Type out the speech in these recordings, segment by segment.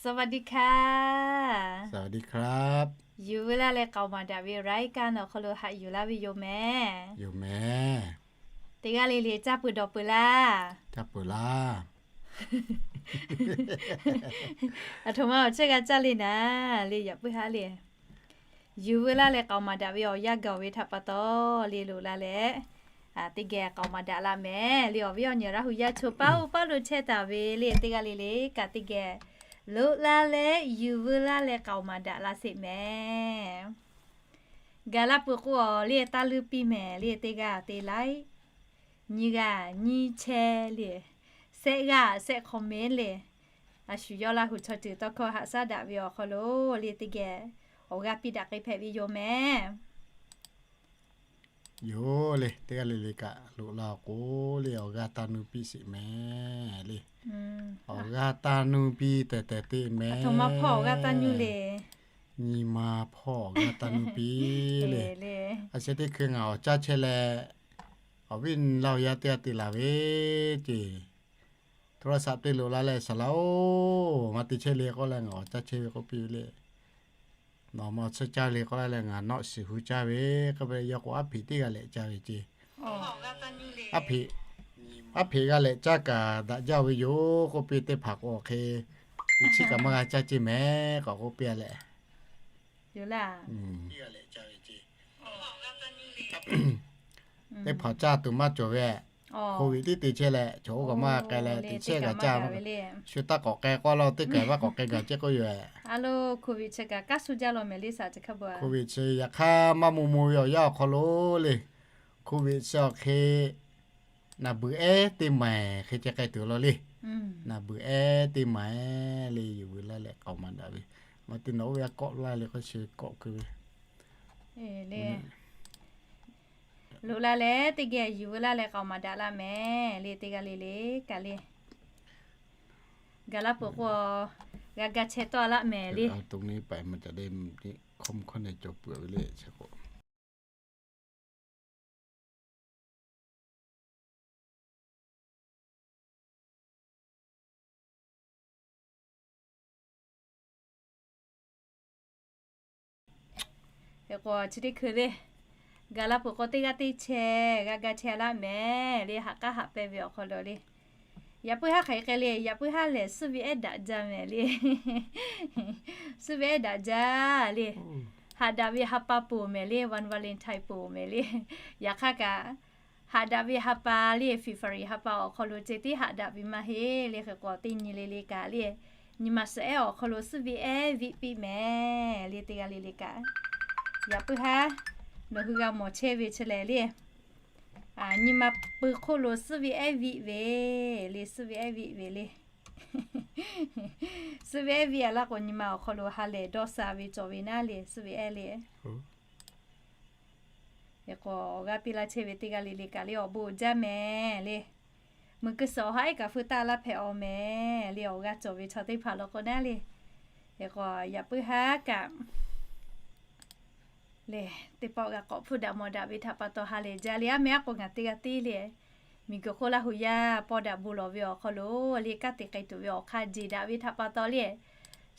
สวัสดีค่ะ สวัสดีครับ Yuˬ veu laˇ leh k'aoˍ maˍ daꞈ ve รายการ awˬ hk'aw lo haꞈ yuˬ laˇ ve yoˬ mehˍ. Yoˬ mehˍ. Teˇ g'aˇ le le caˇ peuˬ dawˬ peuˬ laˇ. Caˇ peuˬ laˇ. Aˬ htoꞈ ma awˬ chehˇ g'a caˇ le naˍ le, yaꞈ puiˉ haˉ le. Yuˬ veu laˇ leh k'aoˍ maˍ daꞈ ve awˬ yanˇ gaˬ ve htaꞈ pa taw le, loꞈ la leh teˇ geh k'aoˍ maˍ daꞈ laˇ mehˍ le. Awˬ viˉ awˬ nyi Laˇ hu yaˇ chaw paˇ oˇ paˇ lo chehˇ taˍ ve le, teˇ g'aˇ le le kaꞈ teˇ geh loꞈ la leh yuˬ veu laˇ leh k'aoˍ maˍ daꞈ laˇ sheˍ mehˍ. Gaˬ la peuˬ k'o awˬ le taˇ luˇ piˇ mehˍ le, teˇ g'aˇ te laiˉ, nyiˇ g'aˇ nyiˇ chehˇ le, shehˆ g'aˇ shehˆ comment le. A shu yawˇ Laˇ hu chaw ceuˬ tawˇ hkawˇ haꞈ shaˉ daꞈ ve awˬ hk'aw lo le teˇ geh awˬ g'aˇ piˇ daꞈ k'ai hpehꞈ ve yoˬ mehˍ. Yoˬ le, teˇ g'aˇ le le kaꞈ loꞈ la k'o le awˬ g'aˇ taˇ nuˇ piˇ sheˍ mehˍ le. Awˬ g'aˇ taˇ nuˇ piˇ tehꞈ tehꞈ te mehˍ. Nyi ma hpawˇ awˬ g'aˇ taˇ nuˇ piˇ le. A sheh teˇ hkui ngaˬ awˬ caˇ chehˇ leh, awˬ viˉ Laˇ hu yaˇ teˇ g'aˇ te laˬ ve ceˇ, โทรศัพท์ te loꞈ la leh, Saˍ laꞈ-oˬ, maˇ te chehˇ le k'oˆ leh ngaˬ awˬ caˇ chehˇ ve k'oˆ piˇ ve le. Nawˬ ma tsuhˇ caˇ le k'oˆ la leh ngaˬ nawˆ shiˍ hu caˇ ve k'oˆ ve, yawˇ k'o aˉ hpeꞈ teˇ g'aˇ lehꞈ caˇ ve ceˇ. Aˉ hpeꞈ g'aˇ lehꞈ caˇ kaꞈ daꞈ jaˇ ve yoˬ k'oˆ piˇ teˇ hpaˍ k'o awˬ hk'e, teˇ chiˉ kaꞈ maˇ g'a caˇ ceˇ mehˍ k'awꞈ k'oˆ piˇ a leh. Teˇ hpaˍ caˇ tuˬ maˇ cawˬ ve, Covid tiˉ te chehˇ leh chaw oˇ kaꞈ maˇ k'ai leh teˇ chehˇ kaꞈ caˇ, shu taˇ k'awꞈ k'ai k'oˆ la teˇ kaˬ maˇ k'awꞈ k'ai gaˬ ceˇ k'oˆ yoˬ. Covid chi yaꞈ hk'aˇ maˇ mvuh mvuh ve awˬ yanˇ awˬ hk'aw lo le, Covid chi awˬ hk'e naˬ beuˬ ehˉ teˇ maˬ hk'e ceh k'ai tuˬ law le. Naˬ beuˬ ehˉ teˇ maˬ le, yuˬ veu laˇ leh k'aoˍ maˍ daꞈ ve, maˇ te nawˬ oˇ ve a kawˆ laˇ le k'o chi kawˆ keu ve. Loꞈ la leh teˇ geh yuˬ veu laˇ leh k'aoˍ maˍ daꞈ laˇ mehˍ le, teˇ g'aˇ le le kaꞈ le. Gaˬ la peuˬ k'o g'a ga chehˇ tawˆ laˇ mehˍ le. Hk'e k'o chi teˇ hkui le, gaˬ la peuˬ k'o teˇ g'aˇ teˇ chehˇ g'a ga chehˇ laˇ mehˍ le, haꞈ k'aˉ haꞈ pehnˇ ve awˬ hk'aw lo le. Yaꞈ puiˉ haˉ hk'aˬ hk'e le, yaꞈ puiˉ haˉ lehˬ suhˉ ve ehˉ daꞈ jaˇ mehˍ le. Suhˉ ve ehˉ daꞈ jaˇ le. Haꞈ daꞈ ve ha pa poˬ mehˍ le, one Valentine poˬ mehˍ le. Yaꞈ hk'aˇ kaꞈ haꞈ daꞈ ve ha pa le, February ha pa awˬ hk'aw lo ceh tiˉ haꞈ daꞈ ve maˇ heˆ le. Hk'e k'o teˇ nyi le le kaꞈ le, nyi ma suhˉ ehˉ awˬ hk'aw lo suhˉ ve ehˉ viˆ piˇ mehˍ le, teˇ g'aˇ le le kaꞈ. Yaꞈ puiˉ haˉ nawˬ hui g'a mawˬ chehˇ ve chi lehˬ le, nyi ma pui hk'oˆ lo suhˉ ve ehˉ viˆ ve le, suhˉ ve ehˉ viˆ ve le. Suhˉ ve ehˉ viˆ a laˇ k'o nyi ma awˬ hk'aw lo ha lehˬ dawˇ sha ve cawˬ ve naˉ le, suhˉ ve ehˉ le. Hk'e k'o awˬ g'aˇ piˇ laˇ chehˇ ve teˇ g'aˇ le le kaꞈ le awˬ bon jaˇ mehˍ le. Meuꞈ keu suhˍ awˬ ha ehˉ kaꞈ feu taˆ laˇ hpehꞈ aˬ mehˍ le, awˬ g'aˇ cawˬ ve chaw teˇ hpaˍ law k'o naˉ le. Hk'e k'o yaꞈ puiˉ haˉ kaꞈ le, teˇ pawˆ g'a k'awꞈ hpuˇ daꞈ mawˬ daꞈ ve htaꞈ pa taw ha lehˬ jaˇ le, aˉ meh aˉ k'o ngaˬ teˇ g'aˇ tiˉ le. Miˬ guiˬ hk'oˆ Laˇ hu yaˇ paw daꞈ bon lawˬ ve awˬ hk'aw lo le, kanˉ te k'ai tuˬ ve awˬ hk'aˇ jeˬ daꞈ ve htaꞈ pa taw le,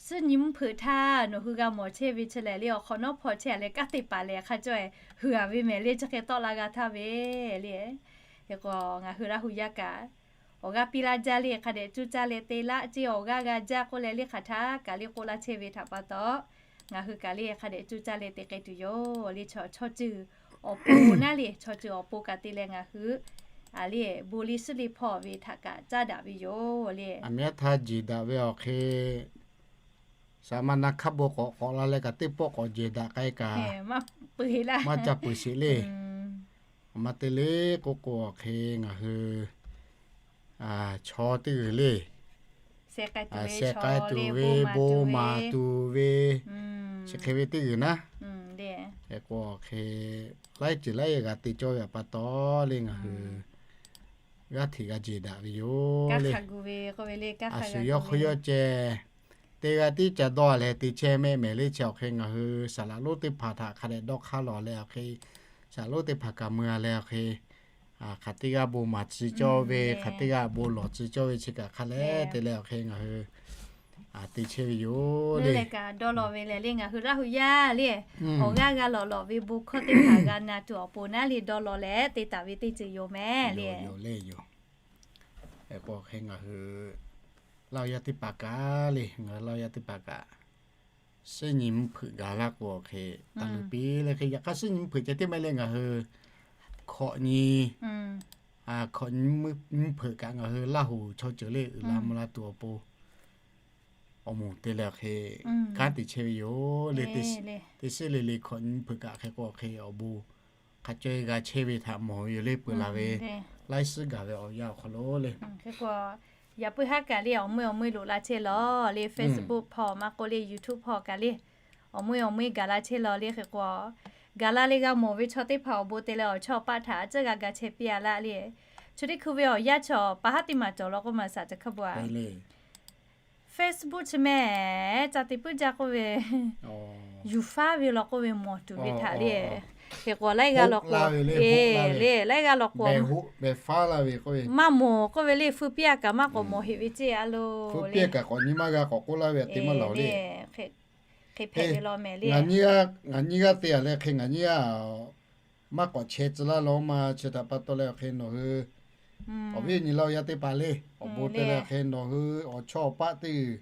suhˉ nyi mvuhˇ hpeuꞈ htaˇ nawˬ hui g'a mawˬ chehˇ ve chi lehˬ le, awˬ hk'awꞈ nawˉ hpaw chehˇ a leh kanˉ te paˍ lehˬ hk'a cawˇ hui a ve mehˍ le, chi hk'e tawˆ la g'a htaˇ ve le. Hk'e k'o ngaˬ hui Laˇ hu yaˇ kaꞈ awˬ g'aˇ piˇ laˇ jaˇ le, hk'a dehꞈ cuˇ caˇ leh te laˇ ceˇ, awˬ g'aˇ g'a jaˇ k'oˆ leh le hk'aˬ htaˇ kaꞈ le k'oˆ laˇ chehˇ ve htaꞈ pa taw, ngaˬ hui kaꞈ le hk'a dehꞈ cuˇ caˇ leh te k'ai tuˬ yoˬ le. Chaw ceuˬ awˬ pon naˉ le, chaw ceuˬ awˬ pon kaꞈ te leh ngaˬ hui a le bon le suhˉ le hpawˇ ve htaꞈ kaꞈ caˇ daꞈ ve yoˬ le. Aˬ miˉ aˉ htaˇ jeˬ daꞈ ve awˬ hk'e, saˍ ma na hk'aˇ bon k'awꞈ k'awꞈ la leh kaꞈ teˇ pawˆ k'awꞈ jeˬ daꞈ k'ai kaꞈ maˇ ca peuˬ sheˍ le. Aˬ ma te le k'oˆ k'o awˬ hk'e ngaˬ hui chaw teˇ g'uiˬ le, sheh k'ai tuˬ ve, bon maˍ tuˬ ve, chi hk'e ve teˇ g'uiˬ naˉ. Hk'e k'o awˬ hk'e laiˉ ceuˬ laiˉ g'a te cawˇ ve pa taw le ngaˬ hui g'aˇ hteꞈ g'a jeˬ daꞈ ve yoˬ le. A shu yawˇ hk'oˆ yawˇ ceh teˇ g'aˇ tiˉ ca dawˇ leh te chehˇ mehˆ mehˍ le. Chi awˬ hk'e ngaˬ hui saˍ laꞈ lonˉ teˇ hpaˍ htaꞈ hk'a dehꞈ dawˇ hk'aˇ lawˬ leh awˬ hk'e, saˍ laꞈ lonˉ teˇ hpaˍ kaꞈ mui a leh awˬ hk'e, hk'aˬ teˇ g'aˇ bon maˍ tcuh cawˇ ve, hk'aˬ teˇ g'aˇ bon lawˬ tcuh cawˇ ve chi kaꞈ hk'a leh te leh awˬ hk'e ngaˬ hui te chehˇ ve yoˬ le. Leh kaꞈ dawˇ law ve lehˬ le, ngaˬ hui Laˇ hu yaˇ le, awˬ g'aˇ g'a lawˬ lawˬ ve bon hkawˇ teˇ hpaˍ g'a na tuˬ awˬ pon naˉ le dawˇ law leh te taˍ ve teˇ ceuˬ yoˬ mehˍ le. Yoˬ le yoˬ. Hk'e k'o hk'e ngaˬ hui Laˇ hu yaˇ teˇ hpaˍ kaꞈ le, ngaˬ hui Laˇ hu yaˇ teˇ hpaˍ kaꞈ, suhˉ nyi mvuhˇ hpeuꞈ gaˬ laˇ k'o hk'e, taˇ luˬ piˇ leh hk'e, yaꞈ hk'aˇ suhˉ nyi mvuhˇ hpeuꞈ ceh tiˉ maˇ heˆ le, ngaˬ hui hkawꞈ nyi, hkawꞈ nyi mvuhˇ hpeuꞈ kaꞈ ngaˬ hui Laˇ hu chaw ceuˬ le uiˍ la mvuh la tuˬ awˬ pon awˬ moˍ te leh hk'e kanˉ te chehˇ ve yoˬ le. Teˇ shiˉ le le hkawꞈ nyi mvuhˇ hpeuꞈ kaꞈ hk'e k'o hk'e awˬ bon hk'a caweh g'a chehˇ ve htaꞈ mawˬ ve yoˬ le. Peuˬ laˬ ve laiˉ suhˉ gaˬ ve awˬ yanˇ awˬ hk'aw lo le. Yaꞈ puiˉ haˉ kaꞈ le awˬ meuˇ awˬ meuˇ loꞈ la chehˇ lawˬ le, Facebook hpawˇ maˇ k'oˆ le, YouTube hpawˇ kaꞈ le awˬ meuˇ awˬ meuˇ gaˬ la chehˇ lawˬ le. Hk'e k'o gaˬ la le g'a mawˬ ve chaw teˇ hpaˍ awˬ bon te leh awˬ chawˇ paˆ htaꞈ a ciˉ g'a ga chehˇ piˇ a laˇ le. Chi teˇ hkui ve awˬ yanˇ chaw pa haˉ teˇ maˬ cawˬ law k'oˆ maˬ shaˍ ca hk'a bu a Facebook chi mehˍ ca te puiˉ jaˇ k'oˆ ve, yuˬ faˉ ve law k'oˆ ve mawˬ tuˬ ve htaꞈ le. Hk'e k'o laiˉ g'aˇ law k'o, le laiˉ g'aˇ law k'o, maˇ mawˬ k'oˆ ve le, feu piˇ a kaꞈ maˇ k'awꞈ mawˬ heꞈ ve ceˇ a lo. Feu piˇ a kaꞈ k'awꞈ nyi maˇ g'a k'awꞈ k'oˆ laˇ ve a te maˇ laˬ le. Hk'e hpehꞈ ve law mehˍ le. Ngaˬ nyi g'aˇ te a leh hk'e ngaˬ nyi g'aˇ maˇ k'awꞈ chehˇ tcuh laˇ law ma chi htaꞈ pa taw leh hk'e nawˬ hui awˬ viˉ awˬ nyi Laˇ hu yaˇ teˇ hpaˍ le awˬ bon te leh hk'e nawˬ hui awˬ chawˇ awˬ paˆ teˇ g'uiˬ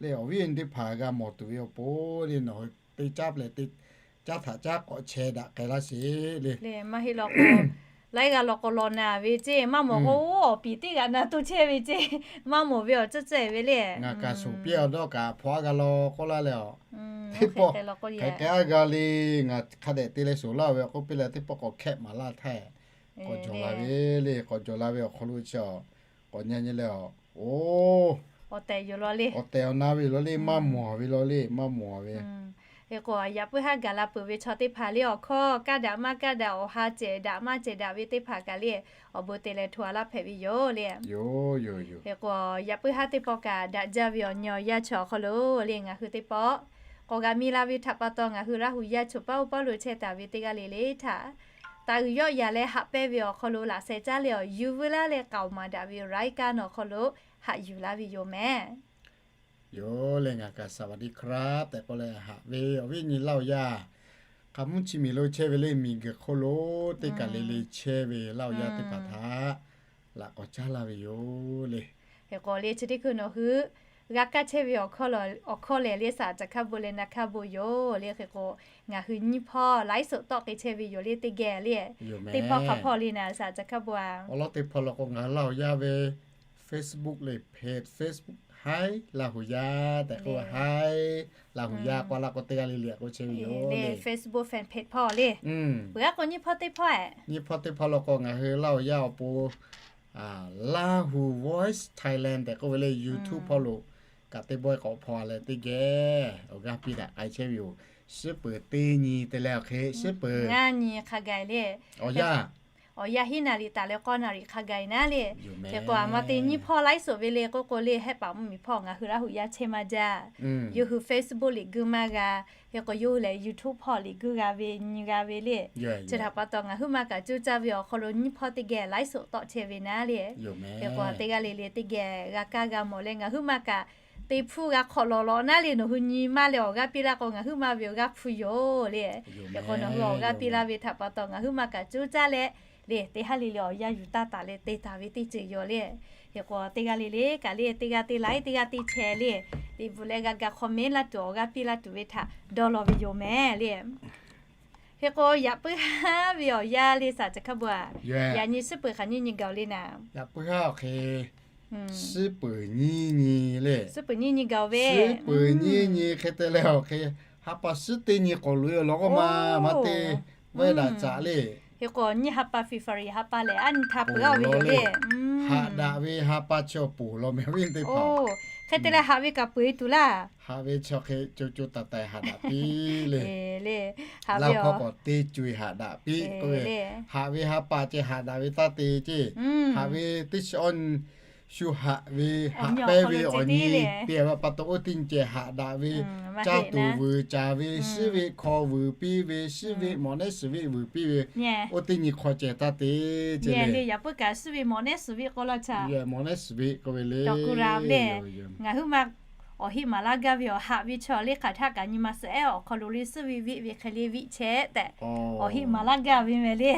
le awˬ viˉ awˬ nyi teˇ hpaˍ g'a mawˬ tuˬ ve awˬ pon le nawˬ hui te caˉ leh te caˉ htaꞈ caˉ k'awꞈ chehˇ daꞈ k'ai laˇ sheˍ le. Maˇ heˆ law k'o, laiˉ g'aˇ law k'o law na ve ceˇ, maˇ mawˬ k'o awˬ piˍ teˇ g'aꞈ na to chehˇ ve ceˇ, maˇ mawˬ ve awˬ ceuˬ ceuˬ ve le. Ngaˬ kaꞈ shoˍ piˇ a dawˇ kaꞈ hpawˇ a g'a law k'oˆ laˇ leh a, teˇ pawˆ hk'e hk'e a g'a le. Ngaˬ hk'a dehꞈ te leh shoˍ laˇ ve k'oˆ piˇ leh teˇ pawˆ k'awꞈ hkehˆ maˍ laˇ htaˇ, k'awꞈ jawˬ la ve le. K'awꞈ jawˬ la ve awˬ hk'aw lo chi a k'awꞈ nyi nyi leh a, o, awˬ tehˬ yoˬ law le. Awˬ tehˬ awˬ na ve yoˬ law le. Maˇ mawˬ ve law le. Maˇ mawˬ ve. Hk'e k'o yaꞈ puiˉ haˉ gaˬ la peuˬ ve chaw teˇ hpaˍ le awˬ hkawˇ kaˇ daꞈ maˇ kaˇ daꞈ, awˬ ha cehˬ daꞈ maˇ cehˬ daꞈ ve teˇ hpaˍ kaꞈ le awˬ bon te leh hto a laˇ hpehꞈ ve yoˬ le. Hk'e k'o yaꞈ puiˉ haˉ teˇ pawˆ kaꞈ daꞈ jaˇ ve awˬ nyi awˬ yanˇ chi awˬ hk'aw lo le ngaˬ hui teˇ pawˆ k'awꞈ g'a mi la ve htaꞈ pa taw ngaˬ hui Laˇ hu yaˇ chaw paˉ oˇ paˉ lo chehˇ taˍ ve teˇ g'aˇ le le htaꞈ taˍ uiˍ yawˆ yan leh haꞈ pehnˇ ve awˬ hk'aw lo laꞈ sheh caˉ leh awˬ yuˬ veu laˇ leh k'aoˍ maˍ daꞈ ve รายการ awˬ hk'aw lo haꞈ yuˬ laˇ ve yoˬ mehˍ. Yoˬ le ngaˬ kaꞈ สวัสดีครับ tehꞈ k'oˆ leh haꞈ ve awˬ viˉ awˬ nyi Laˇ hu yaˇ hk'a mvuhˇ chi miˬ lo chehˇ ve le miˬ guiˬ hk'oˆ lo teˇ kaˬ le le chehˇ ve Laˇ hu yaˇ teˇ hpaˍ htaꞈ laꞈ k'awꞈ caˉ laˇ ve yoˬ le. Hk'e k'o le chi teˇ hkui nawˬ hui g'a kaˇ chehˇ ve awˬ hkawˇ lehˬ le shaˍ ca hk'a bon leh na hk'a bon yoˬ le. Hk'e k'o ngaˬ hui nyiˇ hpawˇ ไลฟ์สด tawˆ k'ai chehˇ ve yoˬ le teˇ geh le. Teˇ hpawˇ hk'a hpawˇ le naˍ shaˍ ca hk'a bon a. Awˬ lawn teˇ hpawˇ law k'o ngaˬ hui Laˇ hu yaˇ ve Facebook le hpeꞈ Facebook Hi Laˇ hu yaˇ tehꞈ k'oˆ ve Hi Laˇ hu yaˇ k'oˆ laˇ k'o teˇ g'aˇ le le k'oˆ chehˇ ve yoˬ le. Facebook fan page hpawˇ le. Peuˬ aˉ k'o nyiˇ hpawˇ teˇ hpawˇ, nyiˇ hpawˇ teˇ hpawˇ law k'o ngaˬ hui Laˇ hu yaˇ awˬ pon Lahu Voice Thailand tehꞈ k'oˆ ve le YouTube hpawˇ lo kaꞈ teˇ bawehˇ k'awꞈ hpaw leh teˇ geh awˬ g'aˇ piˇ daꞈ k'ai chehˇ ve yoˬ. Suhˉ peuˬ teˇ nyi te leh awˬ hk'e suhˉ peuˬ ngaˇ nyi hk'a gaˬ le. Awˬ yanˇ awˬ yanˇ hiˉ naˍ riˍ taˍ leh k'awˇ naˍ riˍ hk'a gaˬ naˉ le. Hk'e k'o a ma te nyiˇ hpawˇ ไลฟ์สด ve le k'oˆ k'o le hehˆ paˍ mvuhˇ miˬ hpawˇ ngaˬ hui Laˇ hu yaˇ chehˇ maˇ jaˇ. Yawˇ hui Facebook liꞈ guiˇ maˇ g'a. Hk'e k'o yawˇ hui lehˬ YouTube hpawˇ liꞈ guiˇ g'a ve nyi g'a ve le. Chi htaꞈ pa taw ngaˬ huiˉ ma kaꞈ cuˇ caˇ ve awˬ hk'aw lo nyiˇ hpawˇ teˇ geh ไลฟ์สด tawˆ chehˇ ve naˉ le. Hk'e k'o teˇ g'aˇ le le teˇ geh g'a kaˇ g'a mawˬ leh ngaˬ huiˉ ma kaꞈ te hpfuhˇ g'a hk'awꞈ lawˬ lawꞈ naˉ le nawˬ hui nyi maˇ leh awˬ g'aˇ piˇ laˇ k'o ngaˬ huiˉ ma ve awˬ g'aˇ hpu yoˬ le. Hk'e k'o nawˬ hui awˬ g'aˇ piˇ laˇ ve htaꞈ pa taw ngaˬ huiˉ ma kaꞈ cuˇ caˇ leh le teˇ haˉ le le awˬ yanˇ yuˬ taˇ taˍ leh te taˍ ve teˇ ceuˬ yoˬ le. Hk'e k'o teˇ g'aˇ le le kaꞈ le teˇ g'aˇ teˇ laiˉ teˇ g'aˇ teˇ chehˇ le liꞈ bvuhꞈ leh g'a ga คอมเมนต์ laˇ tuˬ awˬ g'aˇ piˇ laˇ tuˬ ve htaꞈ dawˇ law ve yoˬ mehˍ le. Hk'e k'o yaꞈ puiˉ haˉ ve awˬ yanˇ le shaˍ ca hk'a bon a, yaꞈ nyi suhˉ peuˬ hk'aˬ nyiˇ nyi gaˬ le naˍ. Yaꞈ puiˉ haˉ awˬ hk'e suhˉ peuˬ nyiˇ nyi le. Suhˉ peuˬ nyiˇ nyi gaˬ ve. Suhˉ peuˬ nyiˇ nyi hk'e te leh awˬ hk'e ha pa suhˉ teˇ nyi k'awꞈ loꞈ e law k'o ma ma te vaˇ daꞈ caꞈ le. Hk'e k'o nyiˇ ha pa February ha pa lehˬ aˉ nyi htaˇ peuˬ a ve yoˬ le. Haꞈ daꞈ ve ha pa chi awˬ poˬ law mehˍ ve teˇ hpaˍ. Hk'e te leh haꞈ ve kaꞈ peuˬ e tuˬ laˇ. Haꞈ ve chi hk'e co co taiˍ taiˍ haꞈ daꞈ piˇ le. Laˇ hkawˇ k'awꞈ teˇ co e haꞈ daꞈ piˇ k'oˆ ve, haꞈ ve ha pa ceh haꞈ daꞈ ve taˇ te ceˇ. Haꞈ ve teˇ chi awˇ nyi shu haꞈ ve haꞈ pehnˇ ve awˬ nyi te ve pa taw oˇ teˇ nyi ceh haꞈ daꞈ ve, caˇ tuˬ vuiˬ caˍ ve, shiˉ ve hkaw vuiˬ piˇ ve, shiˉ ve mawꞈ nehˉ suhˍ ve vuiˬ piˇ ve, oˇ teˇ nyi hk'aw ceh taˇ te ceˇ le. Yaꞈ puiˉ kaꞈ shiˉ ve mawꞈ nehˉ suhˍ ve k'oˆ laˇ ca. Mawꞈ nehˉ suhˍ ve k'oˆ ve le. Ngaˬ huiˉ ma awˬ heˆ maˍ laˇ gaˇ ve awˬ haꞈ ve chaw le hk'aˬ htaˇ kaꞈ nyi ma suhˍ ehˉ awˬ hk'aw lo le suhˉ ve viˆ ve hk'e le viˆ chehˇ tehꞈ, awˬ heˆ maˍ laˇ gaˇ ve meh le.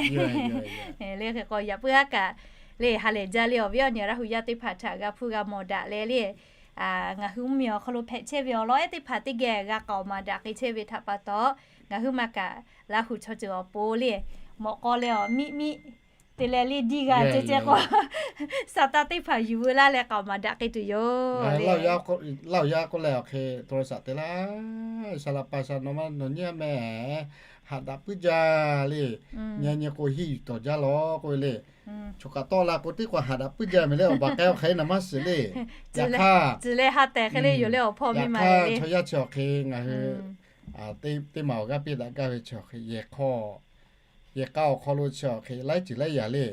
Le hk'e k'o yaꞈ puiˉ haˉ kaꞈ le ha lehˬ jaˇ le awˬ viˉ awˬ nyi Laˇ hu yaˇ teˇ hpaˍ htaꞈ g'a hpuˇ g'a mawˬ daꞈ leh le, ngaˬ hui mvuhˇmiˬ awˬ hk'aw lo hpehꞈ chehˇ ve awˬ lawn ehˉ teˇ hpaˍ teˇ geh g'a k'aoˍ maˍ daꞈ k'ai chehˇ ve htaꞈ pa taw, ngaˬ hui ma kaꞈ Laˇ hu chaw ceuˬ awˬ pon le, mawꞈ k'aw leh awˬ miˆ miˆ te leh le diˇ g'a ceh ceh k'o, sa taˇ teˇ hpaˍ yuˬ veu laˇ leh k'aoˍ maˍ daꞈ k'ai tuˬ yoˬ. Laˇ hu yaˇ k'oˆ leh awˬ hk'e โทรศัพท์ te laˇ, Saˍ laꞈ paˍ saˍ nawˬ ma nawˬ nyi a meh, haꞈ daꞈ puiˉ jaˇ le. Nyi nyi k'o hiˇ yuˬ tawˍ jaˇ law k'oˆ ve le. Choˬ kaꞈ tawˆ la k'o teˇ k'o haꞈ daꞈ puiˉ jaˇ meh le, awˬ baˬ k'ai awˬ hk'e naˍ maˇ shiˍ le. Yaꞈ hk'aˇ, yaꞈ hk'aˇ chaw yaˇ chi awˬ hk'e ngaˬ hui teˇ maˬ awˬ g'aˇ piˇ daꞈ gaˇ ve chi awˬ hk'e yehˬ k'a awˬ hk'aw lo chi awˬ hk'e laiˉ ceuˬ laiˉ yaꞈ le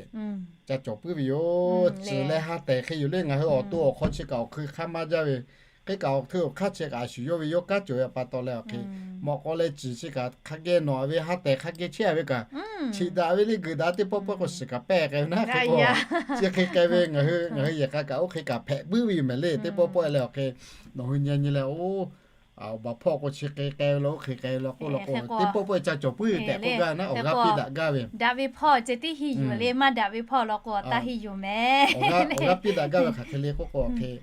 ca cawˬ puiˉ ve yoˬ. Ciˬ leh ha tehˬ hk'e yoˬ le. Ngaˬ hui awˬ to awˬ hk'aw chi kaꞈ awˬ hkui hk'aˇ maˇ jaˇ ve, hk'e kaꞈ awˬ hkui awˬ hk'aˇ chi kaꞈ a shuˍ yawˇ ve yawˇ kanˉ cawˬ ve pa taw leh awˬ hk'e, mawꞈ k'aw leh ciˬ chi kaꞈ hk'a geh nawˬ ve ha tehˬ hk'a geh chehˇ a ve kaꞈ, chiꞈ daꞈ ve le geuꞈ daꞈ teˇ pawˆ pawˆ k'o shiˍ kaꞈ pehˇ k'ai ve naˉ hk'e k'o, chi hk'e k'ai ve ngaˬ hui ngaˬ hui yehˬ k'a kaꞈ oˇ hk'e kaꞈ hpehꞈ puiˉ ve yoˬ meh le. Teˇ pawˆ pawˆ e leh awˬ hk'e nawˬ hui nyi nyi leh oˇ, awˬ baˬ hpawˇ k'o chi hk'e k'ai ve la oˇ hk'e k'ai ve la k'oˆ la k'o teˇ pawˆ pawˆ e ca cawˬ puiˉ ve tehꞈ k'oˆ gaˇ naˉ, awˬ g'aˇ piˇ daꞈ gaˇ ve. Daꞈ ve hpawˇ ceh tiˉ hiˇ yuˬ le, maˇ daꞈ ve hpawˇ law k'o taˇ hiˇ yuˬ meh. Awˬ g'aˇ piˇ daꞈ gaˇ ve hk'aˬ hk'e le k'oˆ k'o hk'e,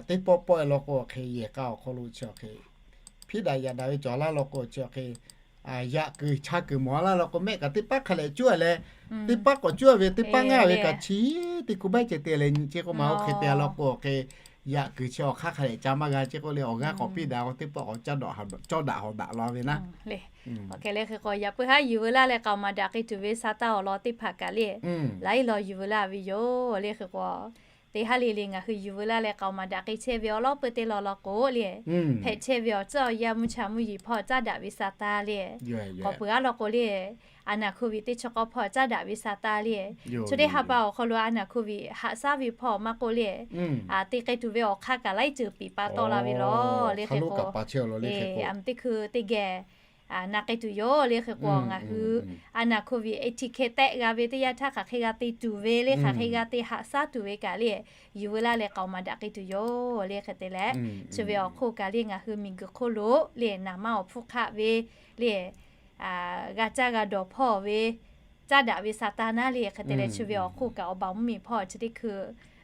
teˇ pawˆ pawˆ e law k'o hk'e yehˬ k'a awˬ hk'aw lo chi awˬ hk'e, hpiˇ daꞈ yaꞈ daꞈ ve cawˬ laˇ law k'o chi awˬ hk'e, yaꞈ kuiˬ cha kuiˬ mawˬ laˇ law k'o mehˆ kaꞈ teˇ paˉ hk'a lehꞈ cuˇ a leh, teˇ paˉ k'awꞈ cuˇ a ve teˇ paˉ ngaˇ ve kaꞈ chi teˇ ku baiˉ ceh te leh nyi chi k'o ma oˇ hk'e te a law k'o awˬ hk'e, yaꞈ kuiˬ chi awˬ hk'aˇ hk'a lehꞈ ca maˇ g'a chi k'oˆ le awˬ g'aˇ k'awꞈ piˇ daꞈ k'o teˇ pawˆ k'awꞈ cawˇ daꞈ hawˍ daꞈ law ve naˉ. Awˬ hk'e le hk'e k'o yaꞈ puiˉ haˉ yuˬ veu laˇ leh k'aoˍ maˍ daꞈ k'ai tuˬ ve sa taˇ awˬ lawn teˇ hpaˍ kaꞈ le, laiˉ law yuˬ veu laˇ ve yoˬ le hk'e k'o, teˇ haˉ le le ngaˬ hui yuˬ veu laˇ leh k'aoˍ maˍ daꞈ k'ai chehˇ ve awˬ lawn peuˬ teˇ law law k'o le, hpehꞈ chehˇ ve awˬ tcuhˉ awˬ yanˇ mvuhˇ cha mvuhˇ yeˬ hpawˇ caˉ daꞈ ve sa taˇ le, k'awꞈ peuˬ aˉ law k'o le, a naˍ hk'oˆ viꞈ teˇ chi k'awˇ hpawˇ caˉ daꞈ ve sa taˇ le, chi teˇ ha pa awˬ hk'aw lo a naˍ hk'oˆ viꞈ haꞈ shaˉ ve hpawˇ maˇ k'oˆ le, te k'ai tuˬ ve awˬ hk'aˇ kaꞈ laiˉ ceuˬ piˍ pa tawˆ la ve law le hk'e k'o, a mvuhˇ teˇ hkui teˇ geh na k'ai tuˬ yoˬ le hk'e k'o ngaˬ hui a naˍ hk'oˆ viꞈ e hti hkeh tehˆ g'a ve teˇ yanˇ htaˇ hk'aˬ hk'e g'a te tuˬ ve le hk'aˬ hk'e g'a te haꞈ shaˉ tuˬ ve kaꞈ le, yuˬ veu laˇ leh k'aoˍ maˍ daꞈ k'ai tuˬ yoˬ le hk'e te leh, chi ve awˬ hk'oˆ kaꞈ le ngaˬ hui miˬguiˬ hk'oˆ lo le naˍ manˇ awˬ hpfuhˇ hk'aˆ ve le g'a caˇ g'a dawˬ hpawˇ ve caˉ daꞈ ve sa taˇ naˉ le hk'e te leh chi ve awˬ hk'oˆ kaꞈ awˬ baˬ mvuhˇmiˬ hpawˇ chi teˇ hkui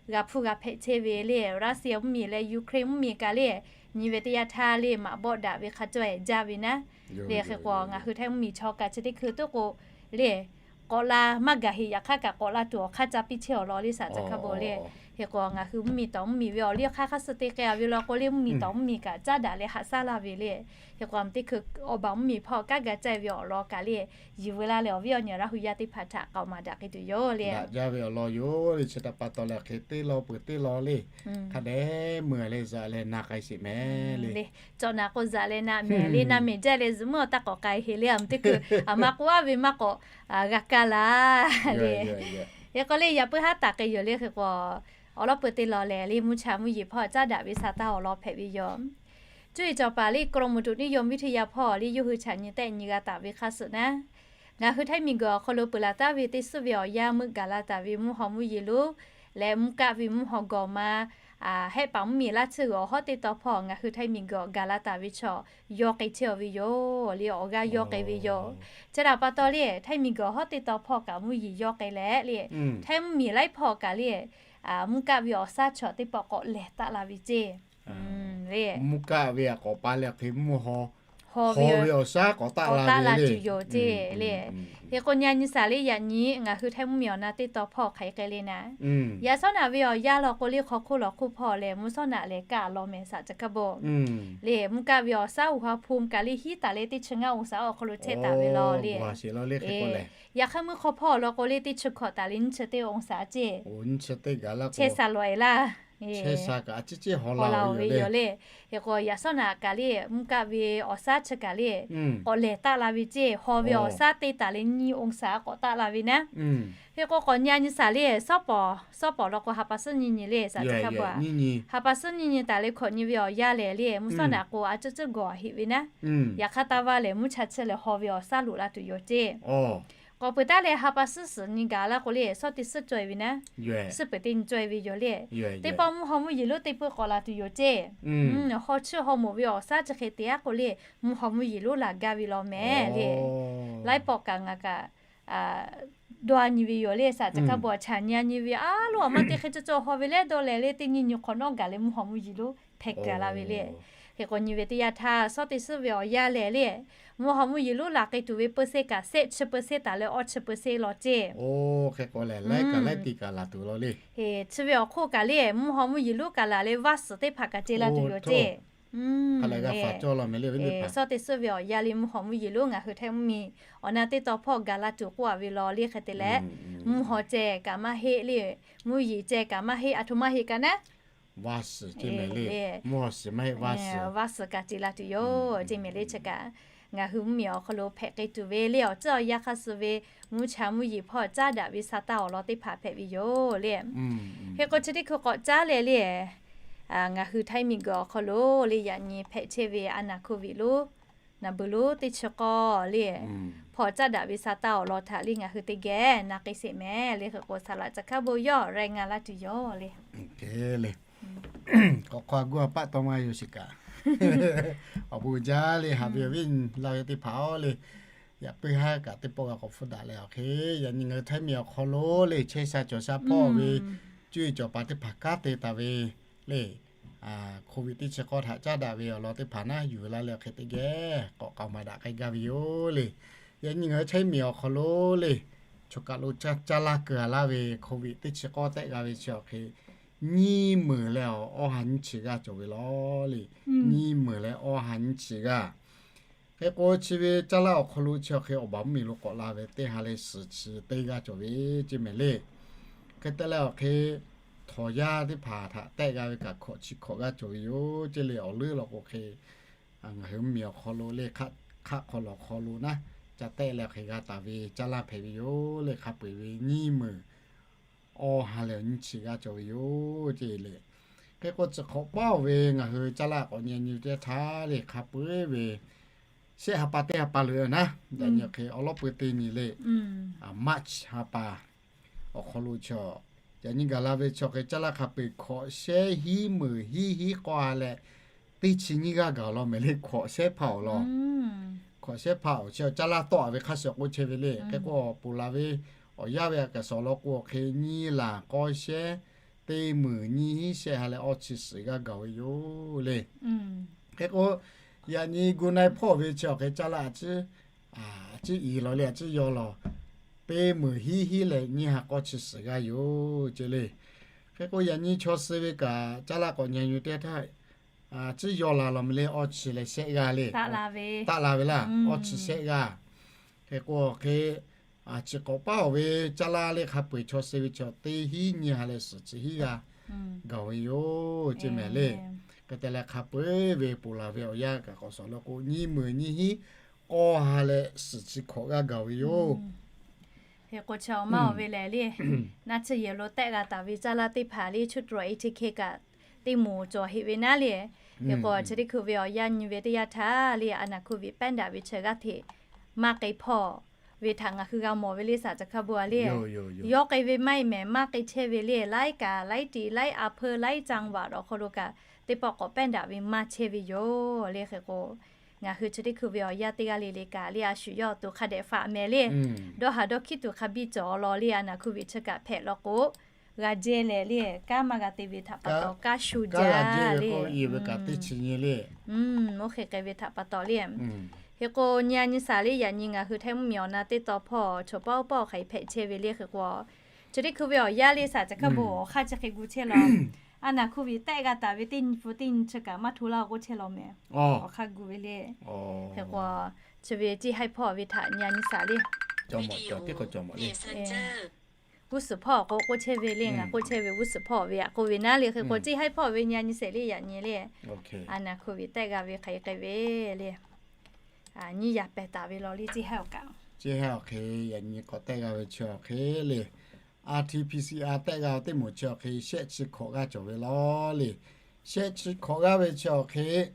g'a hpuˇ g'a hpehꞈ chehˇ ve le Russia mvuhˇmiˬ leh Ukraine mvuhˇmiˬ kaꞈ le nyi ve teˇ yanˇ htaˇ le maꞈ bawˆ daꞈ ve hk'a caweh jaˇ ve naˉ. Le hk'e k'o ngaˬ hui Htaiˇ mvuhˇmiˬ chaw kaꞈ chi teˇ hkui tuˉ k'o le k'awꞈ la maˇ gaˬ heꞈ yaꞈ hk'aˇ kaꞈ k'awꞈ la tuˬ awˬ hk'aˇ ca piˇ chehˇ awˬ lawn le saˍ ca hk'a bon le. Hk'e k'o ngaˬ hui mvuhˇmiˬ tawˍ mvuhˇmiˬ ve awˬ liˇ hk'aˇ hk'aˇ suh te k'ai a ve law k'o le mvuhˇmiˬ tawˍ mvuhˇmiˬ kaꞈ caˉ daꞈ leh haꞈ shaˉ laˇ ve le. Hk'e k'o a muˬ teˇ hkui awˬ baˬ mvuhˇmiˬ hpawˇ kanˉ ga caˇ ve awˬ lawn kaꞈ le yuˬ veu laˇ leh awˬ viˉ awˬ nyi Laˇ hu yaˇ teˇ hpaˍ htaꞈ k'aoˍ maˍ daꞈ k'ai tuˬ yoˬ le. Daꞈ jaˇ ve awˬ lawn yoˬ le. Chi htaꞈ pa taw leh hk'e teˇ law peuˬ teˇ law le hk'a dehꞈ meuˬ leh zaꞈ leh na k'ai sheˍ meh le. Cawꞈ naˍ k'o zaꞈ leh na mehˍ le na mehˍ jaˇ leh zuhꞈ meuˇ awˬ taˇ k'awꞈ k'ai heꞈ le a muˬ teˇ hkui a ma k'oˆ a ve maˇ k'awꞈ g'a kaˇ laˇ le. Hk'e k'o le yaꞈ puiˉ haˉ taˍ k'ai yoˬ le hk'e k'o awˬ lawn peuˬ teˇ law lehˬ le mvuhˇ cha mvuhˇ yeˬ hpawˇ caˉ daꞈ ve sa taˇ awˬ lawn hpehꞈ ve yoˬ. Cuˇ yiˍ cawˬ paˍ le กรมอุตุนิยมวิทยา hpawˇ le yawˇ hui chaꞈ nyi tehˆ nyi g'a taˍ ve hk'aˇ suh naˉ, ngaˬ hui Htaiˇ miˬguiˬ awˬ hk'aw lo peuˬ laˬ taˍ ve teˇ suhˉ ve awˬ yanˇ meuˆ gaˬ la taˍ ve mvuhˇ haw mvuhˇ yeˬ lonˉ leh mvuhˇ kaˆ ve mvuhˇ haw gawˬ ma hehˆ paˍ mvuhˇmiˬ laˇ tsuhˇ g'uiˬ awˬ hawˉ teˇ taw hpawˇ ngaˬ hui Htaiˇ miˬguiˬ gaˬ la taˍ ve chaw yawˇ k'ai chehˇ ve yoˬ le awˬ g'aˇ yawˇ k'ai ve yoˬ. Chi htaꞈ pa taw le Htaiˇ miˬguiˬ awˬ hawˉ teˇ taw hpawˇ kaꞈ mvuhˇ yeˬ yawˇ k'ai leh le Htaiˇ mvuhˇmiˬ laiˉ hpawˇ kaꞈ le mvuhˇ kaˆ ve awˬ shaˉ chaw teˇ pawˆ k'awꞈ lehˬ taˆ la ve ceˇ le. Mvuhˇ kaˆ ve a k'awꞈ pa leh hk'e mvuhˇ haw haw ve awˬ shaˉ k'awꞈ taˆ la ve le. Hk'e k'o nyi nyi shaˍ le yaꞈ nyi ngaˬ hui Htaiˇ mvuhˇmiˬ awˬ na teˇ taw hpawˇ hk'aˬ hk'e k'ai le naˉ, yaꞈ shawˉ naꞈ ve awˬ yanˇ law k'o le hk'aw hk'oˆ lawˬ hk'oˆ hpawˇ lehˬ mvuhˇ shawˉ naꞈ lehˬ kaˆ lawˬ mehˍ saˍ ca hk'a bon le mvuhˇ kaˆ ve awˬ shaˉ uˬ ha hpu kaꞈ le hiˉ taˍ leh teˇ chi ngaˇ องศา awˬ hk'aw lo chehˇ taˍ ve law le. Yaꞈ hk'aˇ meuˇ hk'aw hpawˇ law k'o le teˇ chi hkawꞈ taˍ leh nyiˇ chi teˇ องศา ceˇ chehˇ saˍ lawˬ e laˇ. Haw la oˬ ve yoˬ le. Hk'e k'o yaꞈ shawˉ naꞈ kaꞈ le mvuhˇ kaˆ ve awˬ shaˉ chi kaꞈ le k'awꞈ lehˬ taˆ la ve ceˇ haw ve awˬ shaˉ teˇ taˍ leh nyiˇ องศา k'awꞈ taˆ la ve naˉ. Hk'e k'o k'awꞈ nyi nyi shaˍ le shawˉ pawˍ shawˉ pawˍ law k'o ha pa suhˉ nyi nyi le saˍ ca hk'a bon a, ha pa suhˉ nyi nyi taˍ leh hkawꞈ nyi ve awˬ yanˇ lehˬ le mvuhˇ shawˉ naꞈ k'o a cuˇ cuˇ gawˬ a heꞈ ve naˉ. Yaꞈ hk'aˇ taˇ vaˇ lehˬ mvuhˇ cha chi lehˬ haw ve awˬ shaˉ loꞈ la tuˬ yoˬ ceˇ. K'awꞈ peuˬ taˉ leh ha pa suhˉ suhˍ nyi gaˬ la k'o le, shawˉ teˇ suhˉ caweh ve naˉ, suhˉ peuˬ teˇ nyi caweh ve yoˬ le. Teˇ pawˆ mvuhˇ haw mvuhˇ yeˬ lonˉ teˇ peuˆ k'awꞈ laˬ tuˬ yoˬ ceˇ. Haw chiˇ haw moˍ ve awˬ shaˉ chi hk'e te aˉ k'o le, mvuhˇ haw mvuhˇ yeˬ lonˉ laˬ gaˇ ve law mehˍ le. Laiˉ pawˆ kaꞈ ngaˬ kaꞈ dawˇ nyi ve yoˬ le. Saˍ caꞈ hkaˇ bon a chaꞈ nyi a nyi ve a loˉ, awˬ maˇ teˇ hk'e cawˇ cawˇ haw ve leh dawˇ leh le, teˇ nyi nyi hk'awꞈ nawˉ gaˬ leh mvuhˇ haw mvuhˇ yeˬ lonˉ hpehꞈ gaˬ la ve le. Hk'e k'o nyi ve teˇ yanˇ htaˇ, shawˉ teˇ suhˉ ve awˬ yanˇ lehˬ le, mvuhˇ haw mvuhˇ yeˬ lonˉ laˬ k'ai tuˬ ve peuˇ seˇ kaꞈ shehˆ chi peuˇ seˇ taˍ leh awˇ chi peuˇ seˇ law ceˇ. Chi ve awˬ hk'oˆ kaꞈ le, mvuhˇ haw mvuhˇ yeˬ lonˉ kaꞈ laˬ leh vaˇ suhˍ teˇ hpaˍ kaꞈ ce la tuˬ yoˬ ceˇ. Shawˉ teˇ suhˉ ve awˬ yanˇ le mvuhˇ haw mvuhˇ yeˬ lonˉ ngaˬ hui Htaiˇ mvuhˇmiˬ awˬ na teˇ taw hpawˇ gaˬ la tuˬ k'oˆ a ve law le. Hk'e te leh, mvuhˇ haw ceh kaꞈ maˇ heˆ le, mvuhˇ yeˬ ceh kaꞈ maˇ heˆ, aˬ htoꞈ ma heˆ kaꞈ naˉ, vaˇ suhˍ kaꞈ ce la tuˬ yoˬ ceˇ mehˍ le. Chi kaꞈ ngaˬ hui mvuhˇmiˬ awˬ hk'aw lo hpehꞈ k'ai tuˬ ve le awˬ tcuhˉ awˬ yanˇ hk'aˇ suh ve mvuhˇ cha mvuhˇ yeˬ hpawˇ caˉ daꞈ ve sa taˇ awˬ lawn teˇ hpaˍ hpehꞈ ve yoˬ le. Hk'e k'o chi teˇ hkui k'awꞈ caˉ leh le, ngaˬ hui Htaiˇ miˬguiˬ awˬ hk'aw lo le yaꞈ nyi hpehꞈ chehˇ ve a naˍ hkuˇ viꞈ lonˉ naˍ beuˬ lonˉ teˇ chi k'awˇ le, hpawˇ caˉ daꞈ ve sa taˇ awˬ lawn htaꞈ le ngaˬ hui teˇ geh na k'ai sheˍ mehˍ le. Hk'e k'o saˍ laꞈ caꞈ hkaˇ bon yawˇ reh nga laˇ tuˬ yoˬ le. K'awꞈ k'awꞈ gu a paˆ taw maˇ yoˬ shiˍ kaꞈ, awˬ bon jaˇ le. Haꞈ ve awˬ viˉ laˇ ve teˇ hpaˍ-oˬ le, yaꞈ puiˉ haˉ kaꞈ teˇ pawˆ g'a k'awꞈ hpfuhˆ daꞈ leh awˬ hk'e, yaꞈ nyi ngaˬ hui Htaiˇ miˬ awˬ hk'aw lo le chehˇ sha cawˬ sha hpawˇ ve cuˇ yiˍ cawˬ paˍ teˇ hpaˍ kanˉ te taˍ ve le, hk'oˆ viꞈ teˇ chi k'awˇ htaꞈ caˉ daꞈ ve awˬ lawn teˇ hpaˍ naˉ yuˬ la leh awˬ hk'e teˇ geh k'awꞈ k'aoˍ maˍ daꞈ k'ai gaˇ ve yoˬ le. Yaꞈ nyi ngaˬ hui Htaiˇ miˬ awˬ hk'aw lo le, choˬ kaˬ lo caˇ laˇ keu a laˇ ve hk'oˆ viꞈ teˇ chi k'awˇ tehˆ g'a ve chi awˬ hk'e, nyiˇ meunˍ leh awˬ awˇ ha nyiˇ chi g'aˇ cawˬ ve law le. Nyiˇ meunˍ leh awˇ ha nyiˇ chi g'aˇ. Hk'e k'o chi ve caˇ laˇ awˬ hk'aw lo chi awˬ hk'e awˬ baˬ mvuhˇmiˬ lo k'awꞈ la ve teˇ ha leh suhˍ chi teˇ g'aˇ cawˬ ve ceˇ mehˍ le. Hk'e te leh awˬ hk'e, htawnˍ yaˇ teˇ hpaˍ htaꞈ tehˆ g'a ve kaꞈ hkawꞈ chi hkawꞈ g'aˇ cawˬ ve yoˬ ceˇ le. Awˬ leuˉ law k'o hk'e, ngaˬ hui mvuhˇmiˬ awˬ hk'aw lo le, hk'aˆ hk'aw lawˬ hk'aw lo naˉ ca tehˆ leh hk'e g'a taˍ ve caˇ laˇ hpehꞈ ve yoˬ le. Hk'a peu-eˬ ve nyiˇ meunˍ awˇ ha leh awˬ nyiˇ chi g'aˇ cawˬ ve yoˬ ceˇ le. Hk'e k'o chi hk'awꞈ paˉ-oˬ ve ngaˬ hui caˇ laˇ k'awꞈ nyi nyi teˇ htaˇ le hk'a peu-eˬ ve shehˆ ha pa teˇ ha pa loꞈ-e naˉ, yaꞈ nyi hk'e awˬ lawˉ peu teˇ nyi le, March ha pa awˬ hk'aw lo chaw, yaꞈ nyi gaˬ la ve chaw hk'e caˇ laˇ hk'a peu-eˬ hkawꞈ shehˉ hiˉ meunˍ hiˉ hiˉ k'awˇ ha leh teˇ chi nyiˇ g'aˇ gaˬ law mehˍ le. Hkawꞈ shehˉ hpaˇ awˬ lawn, hkawꞈ shehˉ hpaˇ awˬ chi caˇ laˇ tawˆ a ve hk'a shuˍ k'oˆ chehˇ ve le. Hk'e k'o ponˬ laˬ ve awˬ yanˇ ve a kaꞈ suhˍ awˬ lawn k'o hk'e nyiˇ laˬ k'awˇ shehˉ teˇ meunˍ nyiˇ hiˉ shehˆ ha leh awˇ chi suhˍ g'aˇ gaˬ ve yoˬ le. Hk'e k'o, yaꞈ nyi gu na-e hpawˇ ve chi awˬ hk'e caˇ laˇ a ciˉ, a ciˉ i law le a ciˉ yaw law, teˇ meunˍ hiˉ hiˉ leh nyiˇ ha k'awˇ chi suhˍ g'aˇ yoˬ ceˇ le. Hk'e k'o yaꞈ nyi chaw suh ve kaꞈ caˇ laˇ k'awꞈ nyi nyi teˇ htaˇ, a ciˉ yaw la law mehˍ le awˇ chi leh shehˆ g'aˇ le, taˆ la ve laˇ, awˇ chi shehˆ g'aˇ. Hk'e k'o hk'e, chi hk'awꞈ paˉ-oˬ ve caˇ laˇ le hk'a peu-eˬ chaw suh ve chaw teˇ hiˉ nyiˇ ha leh suhˍ chi hiˉ g'aˇ gaˬ ve yoˬ ceˇ mehˍ le. Hk'e te leh hk'a peu-eˬ ve ponˬ laˬ ve awˬ yanˇ kaꞈ k'awꞈ suhˍ awˬ lawn k'o nyiˇ meunˍ nyiˇ hiˉ k'awˇ ha leh suhˍ chi hkawꞈ g'aˇ gaˬ ve yoˬ. Hk'e k'o chi awˬ maˇ awˬ ve lehˬ le, naˆ tsuhˇ yehˬ lo tehˆ g'a taˍ ve caˇ laˇ teˇ hpaˍ le ชุดตรวจ เอทีเค kaꞈ teˇ moˍ cawˬ heˆ ve naˉ le. Hk'e k'o chi teˇ hkui ve awˬ yanˇ nyi ve teˇ yanˇ htaˇ le a naˍ hkuˇ viꞈ แปด daꞈ ve chi g'aˇ hteꞈ maˇ k'ai hpawˇ ve htaꞈ ngaˬ hui g'a mawˬ ve le saˍ caꞈ hkaˇ bon a le. Yawˇ k'ai ve maˇ heˆ mehˍ maˇ k'ai chehˇ ve le laiˉ kaꞈ laiˉ tiꞈ laiˉ a hpeu laiˉ จังหวัด awˬ hk'aw lo kaꞈ teˇ pawˆ k'awꞈ แปด daꞈ ve maˇ chehˇ ve yoˬ le. Hk'e k'o ngaˬ hui chi teˇ hkui ve awˬ yanˇ teˇ g'aˇ le le kaꞈ le a shu yawˇ awˬ to hk'a dehꞈ faꞈ mehˍ le. Dawˇ haˍ dawˇ hkiˉ tuˬ hk'a biˇ cawˬ law le a naˍ hkuˇ viꞈ chi kaꞈ hpehꞈ law k'o, g'a jehˇ leh le kanˉ maˇ g'a te ve htaꞈ pa taw kanˉ shu jaˇ le. Oˇ hk'e k'ai ve htaꞈ pa taw le. Hk'e k'o nyi a nyi saˍ le yaꞈ nyi ngaˬ hui Htaiˇ mvuhˇmiˬ awˬ na teˇ taw hpawˇ chaw paˉ oˇ paˉ hk'aˬ hk'e hpehꞈ chehˇ ve le. Hk'e k'o chi teˇ hkui ve awˬ yanˇ le saˍ caꞈ hkaˇ bon awˬ hk'aˇ chi hk'e gu chehˇ law. A naˍ hkuˇ viꞈ tehˆ g'a taˍ ve teˇ nyi hpu teˇ nyi chi kaꞈ maˇ hto laˇ k'oˆ chehˇ law mehˍ. Awˬ hk'aˇ gu ve le. Hk'e k'o chi ve ceˇ haiˇ hpawˇ ve htaꞈ nyi a nyi saˍ le. G'uˇ suhˍ hpawˇ k'o k'oˆ chehˇ ve le, ngaˬ k'oˆ chehˇ ve g'uˇ suhˍ hpawˇ ve aꞈ k'oˆ ve naˉ le. Hk'e k'o ceˇ haiˇ hpawˇ ve nyi a nyi saˍ le yaꞈ nyi le. A naˍ hkuˇ viꞈ tehˆ g'a ve hk'aˬ hk'e k'ai ve le. Nyiˇ yaˇ pehˬ taˍ ve law le ceˇ haiˇ awˬ kaꞈ. Ceˇ haiˇ awˬ hk'e yaꞈ nyi k'awꞈ tehˆ g'a ve chi awˬ hk'e le, R T P C R tehˆ g'a teˇ moˍ chi awˬ hk'e shehˆ chi hkawꞈ g'aˇ cawˬ ve law le. Shehˆ chi hkawꞈ g'aˇ ve chi awˬ hk'e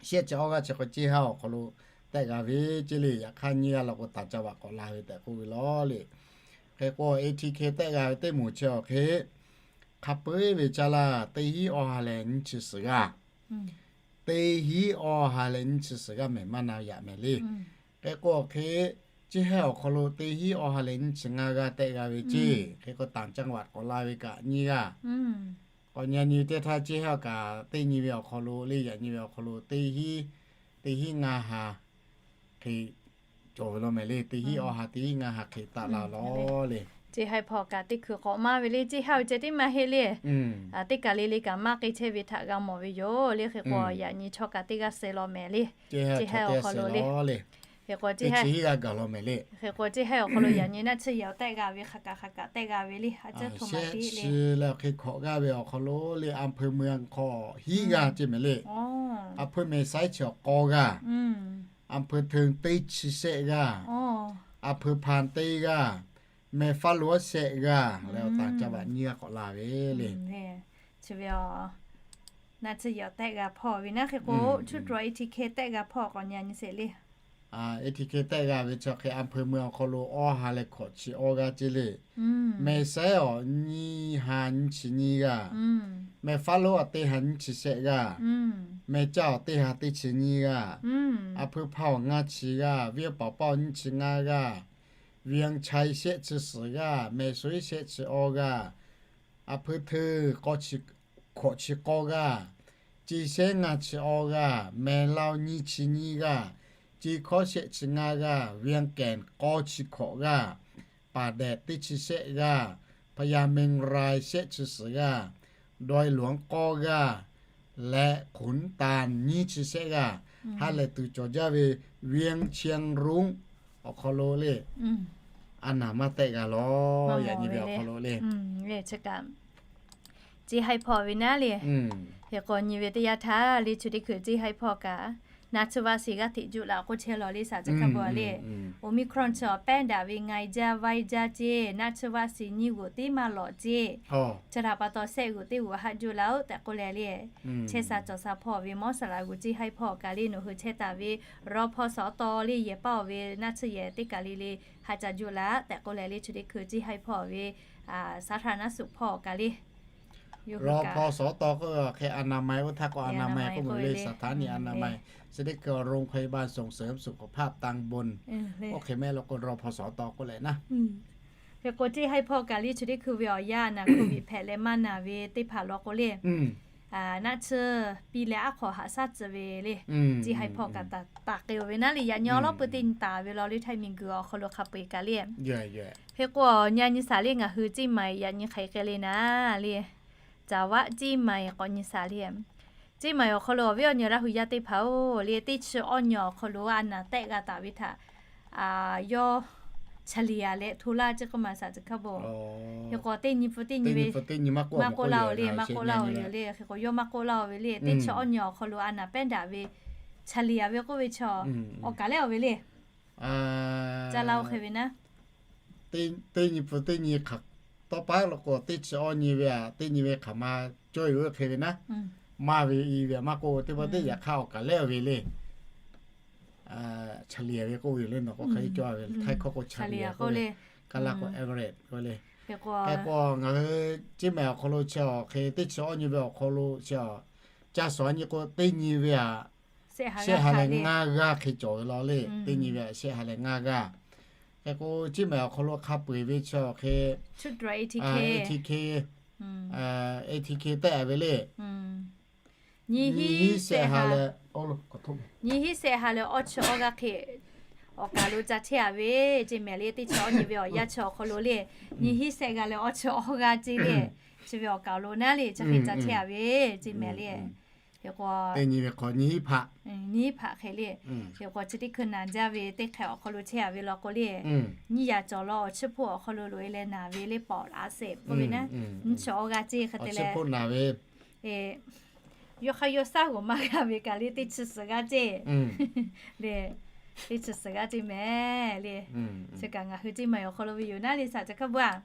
shehˆ chi awˇ g'aˇ chi k'o ceˇ haiˇ awˬ hk'aw lo tehˆ g'a ve ceˇ le. Yaꞈ hk'aˇ nyiˇ g'aˇ law k'o, taˍ ca vaꞈ k'awꞈ la ve tehꞈ k'oˆ ve lawˬ le. Hk'e k'o, A T K tehˆ g'a ve teˇ moˍ chi awˬ hk'e, hk'a peu-eˬ ve caˇ laˇ, teˇ hinˉ awˇ ha leh nyiˇ chi suhˍ g'aˇ, teˇ hinˉ awˇ ha leh nyiˇ chi suhˍ g'aˇ mehˍ maˇ na yaꞈ mehˍ le. Hk'e k'o, awˬ hk'e, ceˇ hehnˇ awˬ hk'aw lo teˇ hinˉ awˇ ha leh nyiˇ chi ngaˇ g'aˇ tehˆ g'a ve ceˇ. Hk'e k'o, taˍ ca vaꞈ k'awꞈ la ve kaꞈ nyiˇ g'aˇ. K'awꞈ nyi nyi teˇ htaˇ, ceˇ hehnˇ kaꞈ teˇ nyi ve awˬ hk'aw lo le, yaꞈ nyi ve awˬ hk'aw lo teˇ hinˉ, teˇ hinˉ ngaˇ ha hk'e cawˬ ve law mehˍ le. Teˇ hinˉ awˇ ha, teˇ hinˉ ngaˇ ha hk'e taˆ la lawˬ le. Ceˇ hehnˇ hpawˇ kaꞈ teˇ hkui k'awꞈ maˇ ve le, ceˇ hehnˇ awˬ ceh tiˉ maˇ heˆ le. Teˇ kaˬ le le kaꞈ maˇ k'e chehˇ ve htaꞈ g'a mawˬ ve yoˬ le. Hk'e k'o, yaꞈ nyi chaw kaꞈ teˇ g'aˇ suh law mehˍ le. Ceˇ hehnˇ awˬ hk'aw lo le. Hk'e k'o, ceˇ hehnˇ awˬ hk'aw lo yaꞈ nyi naˆ tsuhˇ yehˬ awˬ tehˆ g'a ve hk'a kaꞈ hk'a kaꞈ tehˆ g'a ve le. A ceh hto ma te le, chi leh awˬ hk'e hkawꞈ g'aˇ ve awˬ hk'aw lo le, อำเภอเมือง hk'aw hiˉ g'aˇ ceˇ mehˍ le. อำเภอแม่สาย chi awˬ k'awˇ g'aˇ, อำเภอเทิง teˇ chi shehˆ g'aˇ, อำเภอพาน teˇ g'aˇ, แม่ฟ้าหลวง shehˆ g'aˇ leh awˬ taˍ ca vaꞈ nyiˇ g'aˇ k'awꞈ la ve le. Chi ve naˆ tsuhˇ yehˬ awˬ tehˆ g'a hpawˇ ve naˆ. Hk'e k'o, ชุดตรวจ A T K tehˆ g'a hpawˇ k'awꞈ nyi nyi sheˍ le. A T K tehˆ g'a ve chi hk'e อำเภอเมือง awˬ hk'aw lo awˇ ha leh hkawꞈ chi awˇ g'aˇ ceˇ le. แม่สาย awˬ nyiˇ ha nyiˇ chi nyiˇ g'aˇ, แม่ฟ้าหลวง awˬ teˇ ha nyiˇ chi shehˆ g'aˇ, แม่สาย awˬ teˇ ha teˇ chi nyiˇ g'aˇ, อำเภอพาน awˬ ngaˇ chi g'aˇ, เวียงป่าเป้า nyiˇ chi ngaˇ g'aˇ, เวียงชัย shehˆ chi suhˍ g'aˇ, แม่สาย shehˆ chi awˇ g'aˇ, อำเภอเทิง k'awˇ chi, hkawꞈ chi k'awˇ g'aˇ, เชียงแสน ngaˇ chi awˇ g'aˇ, แม่ลาว nyiˇ chi nyiˇ g'aˇ, เชียงคาน shehˆ chi ngaˇ g'aˇ, เวียงแก่น k'awˇ chi hkawꞈ g'aˇ, ป่าแดด teˇ chi shehˆ g'aˇ, พญาเมงราย shehˆ chi suhˍ g'aˇ, ดอยหลวง k'awˇ g'aˇ leh ขุนตาล nyiˇ chi shehˆ g'aˇ. Ha lehˬ tuˬ cawˬ jaˇ ve เวียงเชียงรุ้ง awˬ hk'aw lo le, a naˍ maˇ tehˆ g'a lawˬ, yaꞈ nyi ve awˬ hk'aw lo le. Ceˇ hehnˇ hpawˇ ve naˆ le. Hk'e k'o, nyi ve teˇ yanˇ htaˇ le, chi teˇ hkui ceˇ hehnˇ hpawˇ kaꞈ naˆ tsuhˇ vaˆ shiˍ g'aˇ hteꞈ juˆ la k'oˆ chehˇ lawˬ le, saˍ chi hk'a bvuhˬ le. Omicron chi awˬ pehˉ daꞈ ve ngaˬ jaˇ vaiˇ jaˇ ceˇ, naˆ tsuhˇ vaˆ shiˍ nyiˇ g'uˬ teˇ maˇ lawꞈ ceˇ. Chi htaꞈ pa taw shehˆ g'uˬ teˇ g'uˬ haˆ juˆ la-oˆ tehꞈ k'oˆ leh le, chehˇ sha cawˬ sha hpawˇ ve Mawˇ saˍ laꞈ g'uˬ ceˇ hehnˇ hpawˇ kaꞈ le, nawˬ hui chehˇ taˍ ve raw hpaw sawˍ taw le, yehˬ paˇ-oˬ ve naˆ tsuhˇ yehˬ teˇ kaˬ le le haˆ ca juˆ la tehꞈ k'oˆ leh le, chi teˇ hkui ceˇ hehnˇ hpawˇ ve สาธารณสุข hpawˇ kaꞈ le. Raw hpaw sawˍ taw k'oˆ ve awˬ hk'e อนามัย oˇ htaˇ k'o อนามัย k'oˆ ve le, saˍ htaˇ nyi อนามัย chi teˇ hkui โรงพยาบาลส่งเสริมสุขภาพตำบล oˇ hk'e mehˆ law k'o raw hpaw sawˍ taw k'oˆ leh naˆ. Hk'e k'o, ceˇ hehnˇ hpawˇ kaꞈ le, chi teˇ hkui ve awˬ yanˇ naˬ โควิด hpehꞈ leh maˇ naˬ ve teˇ hpaˍ law k'o le, naˆ tsuhˇ piˇ leh aˉ hk'aw haꞈ shaˉ tcuh ve le. Ceˇ hehnˇ hpawˇ kaꞈ taˍ k'ai-oˬ ve naˆ le, yaꞈ nyi awˬ lawˉ peu teˇ nyi taˍ ve law le, Htaiˇ miˬguiˬ awˬ hk'aw lo hk'a peu-eˬ kaꞈ le. Hk'e k'o, nyi nyi shaˍ le, ngaˬ hui ceˇ maˍ yaꞈ nyi hk'aˬ hk'e le naˆ le, caˍ vaˆ ceˇ maˍ k'awꞈ nyi shaˍ le. Ceˇ maˍ awˬ hk'aw lo awˬ viˉ awˬ nyi Laˇ hu yaˇ teˇ hpaˍ-oˬ le, teˇ chi awˇ nyi awˬ hk'aw lo a naˍ tehˆ g'a taˍ ve htaꞈ yawˇ เฉลี่ย leh hto laˇ ceˇ k'oˆ maˍ shaˍ chi hk'a bvuhˬ. Hk'e k'o, teˇ nyi pfuhˍ teˇ nyi ve maˇ k'oˆ laˇ-oˬ le, maˇ k'oˆ laˇ-oˬ ve le. Hk'e k'o, yawˇ maˇ k'oˆ laˇ-oˬ ve le, teˇ chi awˇ nyi awˬ hk'aw lo a naˍ pehˉ daꞈ ve เฉลี่ย ve k'oˆ ve chaw awˬ kaˍ lehˉ-oˬ ve le. Ca la-oˬ hk'e ve naˆ. Teˇ nyi pfuhˍ teˇ nyi hk'aˬ tawˇ paˉ law k'o, teˇ chi awˇ nyi ve aꞈ, teˇ nyi ve hk'aˬ ma cawˇ ve oˇ hk'e ve naˆ. Maˇ ve i ve maˇ k'oˆ, teˇ pawˆ teˇ yaꞈ hk'aˇ awˬ kaˍ lehˉ-oˬ ve le. เฉลี่ย ve k'oˆ ve le, nawˬ k'o hk'aˬ hk'e cawˇ ve, Htaiˇ hkawˇ k'o เฉลี่ย k'oˆ ve, Kaˇ laˇ k'o average k'oˆ ve le. Hk'e k'o, ngaˬ hui ceˇ maˍ awˬ hk'aw lo chi awˬ hk'e teˇ chi awˇ nyi ve awˬ hk'aw lo chi aˬ, ca shawˍ nyi k'o, teˇ nyi ve aꞈ shehˆ ha leh ngaˇ g'aˇ hk'e cawˬ ve law le. Teˇ nyi ve aꞈ shehˆ ha leh ngaˇ g'aˇ. Hk'e k'o, ceˇ maˍ awˬ hk'aw lo hk'a peu-eˬ ve chi awˬ hk'e, A T K, A T K tehˆ ve le. Nyiˇ hinˉ shehˆ ha leh, nyiˇ hinˉ shehˆ ha leh awˇ chi awˇ g'aˇ hk'e awˬ kaˍ lo ca chehˇ-a ve ceˇ mehˍ le. Teˇ chi awˇ nyi ve awˬ yanˇ chi awˬ hk'aw lo le, nyiˇ hinˉ shehˆ g'aˇ leh awˇ chi awˇ g'aˇ ceˇ le. Chi ve awˬ kaˍ lo naˉ le, chi hk'e ca chehˇ-a ve ceˇ mehˍ le. Hk'e k'o, teˇ nyi ve hk'aw nyiˇ hinˉ hpaꞈ, nyiˇ hinˉ hpaꞈ hk'e le. Hk'e k'o, chi teˇ hkui naˍ jaˇ ve teˇ hk'e awˬ hk'aw lo chehˇ-a ve law k'o le, nyiˇ yaꞈ cawˬ law awˬ chiˇ hpoˆ awˬ hk'aw lo loꞈ-e leh naˍ ve le, ปอดอักเสบ k'oˆ ve naˆ. Nyiˇ chi awˇ g'aˇ ceˇ hk'e te leh, yawˇ hk'aˇ yawˇ shaˉ g'oˍ maˇ g'a ve kaꞈ le, teˇ chi suhˍ g'aˇ ceˇ le. Teˇ chi suhˍ g'aˇ ceˇ mehˍ le. Chi kaꞈ ngaˬ hui ceˇ maˍ awˬ hk'aw lo ve yoˬ naˉ le, shaˍ chi hk'a bvuhˬ-a.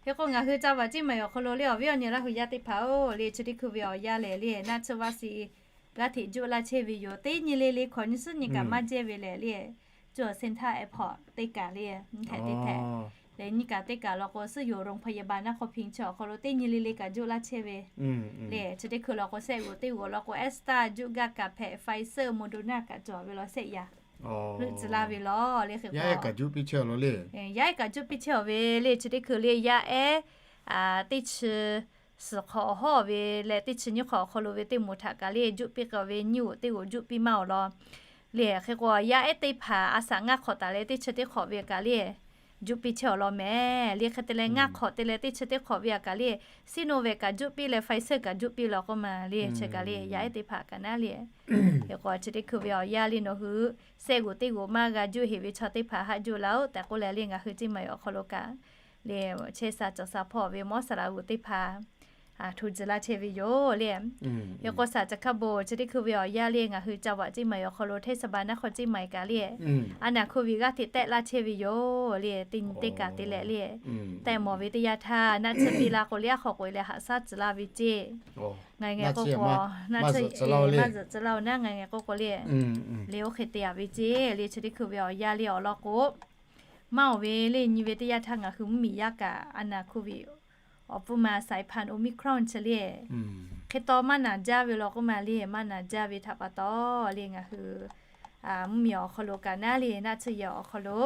Hk'e k'o, ngaˬ hui ca vaꞈ ceˇ maˍ awˬ hk'aw lo le, awˬ viˉ awˬ nyi Laˇ hu yaˇ teˇ hpaˍ-oˬ le, chi teˇ hkui ve awˬ yanˇ lehˬ le, naˆ tsuhˇ vaˆ shiˍ g'aˇ hteꞈ juˆ laˇ chehˇ ve yoˬ. Teˇ nyi le le hkawꞈ nyi suhˉ nyi kaꞈ maˇ jehˇ ve leh le, cawˬ Center Airport teˇ kaꞈ le, mvuhˇ htehꞈ teˇ htehꞈ leh nyi kaꞈ teˇ kaꞈ law k'o, suhˉ yoˬ โรงพยาบาลนครพิงค์ chi awˬ hk'aw lo teˇ nyi le le kaꞈ juˆ laˇ chehˇ ve le. Chi teˇ hkui law k'o, sehˆ g'oˍ teˇ g'oˍ law k'o, AstraZeneca kaꞈ hpehꞈ, Pfizer, Moderna kaꞈ cawˬ ve law, sehˆ yaꞈ leuˆ tcuh laˇ ve law le. Hk'e k'o, yaˇ ehˉ kaꞈ juˆ piˇ chehˇ awˬ ve le. Chi teˇ hkui le yaˇ ehˉ teˇ chi suhˍ hk'awꞈ hawˉ ve leh teˇ chi nyiˇ hk'awꞈ awˬ hk'aw lo ve teˇ moˍ htaꞈ kaꞈ le juˆ piˇ k'ai ve, nyiˇ g'oˍ teˇ g'oˍ juˆ piˇ maˇ awˬ lawn le. Hk'e k'o, yaˇ ehˉ teˇ hpaˍ a shaꞈ ngaˇ hk'awꞈ taˍ leh teˇ chi teˇ hk'awꞈ ve kaꞈ le juˆ piˇ chehˇ awˬ lawn mehˍ le. Hk'e te leh ngaˇ hk'awꞈ te leh teˇ chi teˇ hk'awꞈ ve a kaꞈ le, Sinovac kaꞈ juˆ piˇ leh Pfizer kaꞈ juˆ piˇ law k'oˆ ma le. Chi kaꞈ le yaˇ ehˉ teˇ hpaˍ kaꞈ naˉ le. Hk'e k'o, chi teˇ hkui ve awˬ yaˇ le nawˬ hui sehˆ g'oˍ teˇ g'oˍ maˇ g'a juˆ heˍ ve chaw teˇ hpaˍ haˆ juˆ laˇ-oˆ tehꞈ k'oˆ leh le, ngaˬ hui Ceˇ maiˍ awˬ hk'aw lo kaꞈ le chehˇ sha cawˬ sha hpawˇ ve mawˇ saˍ laꞈ g'uˬ teˇ hpaˍ hto tcuh laˇ chehˇ ve yoˬ le. Hk'e k'o, saˍ caˬ hkaˇ bon chi teˇ hkui ve awˬ yaˇ le ngaˬ hui จังหวัด Ceˇ maiˍ awˬ hk'aw lo เทศบาลนครเชียงใหม่ kaꞈ le Anaˍ hk'oˆ viꞈ g'aˇ hteꞈ tehˆ laˇ chehˇ ve yoˬ le. Teˇ nyi teˇ kaꞈ te leh le, tehˆ mawˬ ve teˇ yanˇ htaˇ naˆ tsuhˇ piˇ la k'o le, aˉ hk'aw k'oꞈ e leh haꞈ shaˉ tcuh laˇ ve ceˇ. Ngaˬ ngeh k'o k'o, naˆ tsuhˇ maˇ zuhꞈ tcuh laˇ-oˆ naˉ, ngaˬ ngeh k'o k'o le, le oˇ hk'e te a ve ceˇ le. Chi teˇ hkui ve awˬ yaˇ le awˬ lawn k'o, maˇ oˬ ve le, nyi ve teˇ yanˇ htaˇ ngaˬ hui mvuhˇmiˬ yaˇ kaꞈ Anaˍ hk'oˆ viꞈ awˬ pfuhˇ ma สายพันธุ์ Omicron chi le hk'e taw maˇ naˬ jaˇ ve law k'oˆ ma le, maˇ naˬ jaˇ ve htaꞈ pa taw le ngaˬ hui mvuhˇmiˬ awˬ hk'aw lo kaꞈ naˉ le, naˆ tsuhˇ yehˬ awˬ hk'aw lo,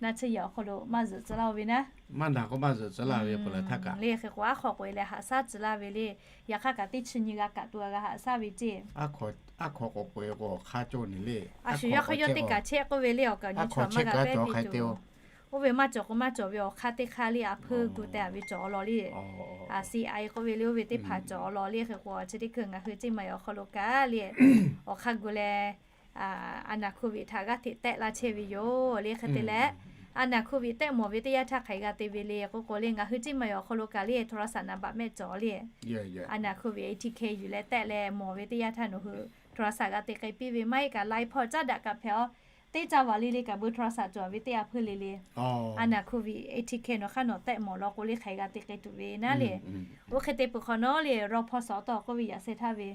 naˆ tsuhˇ yehˬ awˬ hk'aw lo maˇ zuhꞈ tcuh laˇ-oˆ ve naˉ. Maˇ naˬ k'o maˇ zuhꞈ tcuh laˇ ve peuˬ leh htaˇ kaꞈ le, hk'e k'o aˉ hk'aw k'oꞈ e leh haꞈ shaˉ tcuh laˇ ve le. Yaꞈ hk'aˇ kaꞈ teˇ chi nyi g'a kaꞈ tuˬ g'a haꞈ shaˉ ve ceˇ. Aˉ hk'aw k'oꞈ k'oꞈ e k'o hk'aˇ cawˇ nyi le. A shu yaˇ hk'aˇ yawˇ teˇ kaꞈ chehˇ k'oˆ ve le, awˬ kaꞈ nyi chaw maˇ g'a pehˇ piˇ tuˬ. Oˇ ve maˇ cawˬ k'o maˇ cawˬ ve awˬ hk'aˇ teˇ hk'aˇ le, a hpuiˇ gu teh a ve cawˬ awˬ lawn le. A si a e k'oˆ ve le, oˇ ve teˇ hpaˍ cawˬ awˬ lawn le. Hk'e k'o, chi teˇ hkui ngaˬ hui Ceˇ maiˍ awˬ hk'aw lo kaꞈ le, awˬ hk'aˇ gu leh Anaˍ hk'oˆ viꞈ htaꞈ g'aˇ hteꞈ tehˆ laˇ chehˇ ve yoˬ le. Hk'e te leh Anaˍ hk'oˆ viꞈ tehˆ mawˬ ve teˇ yanˇ htaˇ hk'aˬ hk'e g'a te ve le k'oˆ k'o le, ngaˬ hui Ceˇ maiˍ awˬ hk'aw lo kaꞈ le โทรศัพท์ naˍ baꞈ mehˆ cawˬ le. Anaˍ hk'oˆ viꞈ A T K yuˬ leh tehˆ leh mawˬ ve teˇ yanˇ htaˇ nawˬ hui โทรศัพท์ g'a te k'ai piˇ ve maˇ heˆ kaꞈ ไลน์ hpawˇ caˉ daꞈ kaꞈ hpehꞈ-aˬ. Teˇ caˇ vaˬ le le kaꞈ beu โทรศัพท์ cawˬ ve teˇ yanˇ hpeuˇ le le. Anaˍ hk'oˆ viꞈ A T K nawˬ hk'aˇ nawˬ tehˆ mawˬ law k'o le hk'aˬ hk'e g'a te k'ai tuˬ ve naˉ le. Oˇ hk'e te peuˬ hk'awꞈ nawˉ le, รอง ผอ สต k'oˆ ve yaꞈ seh htaˇ ve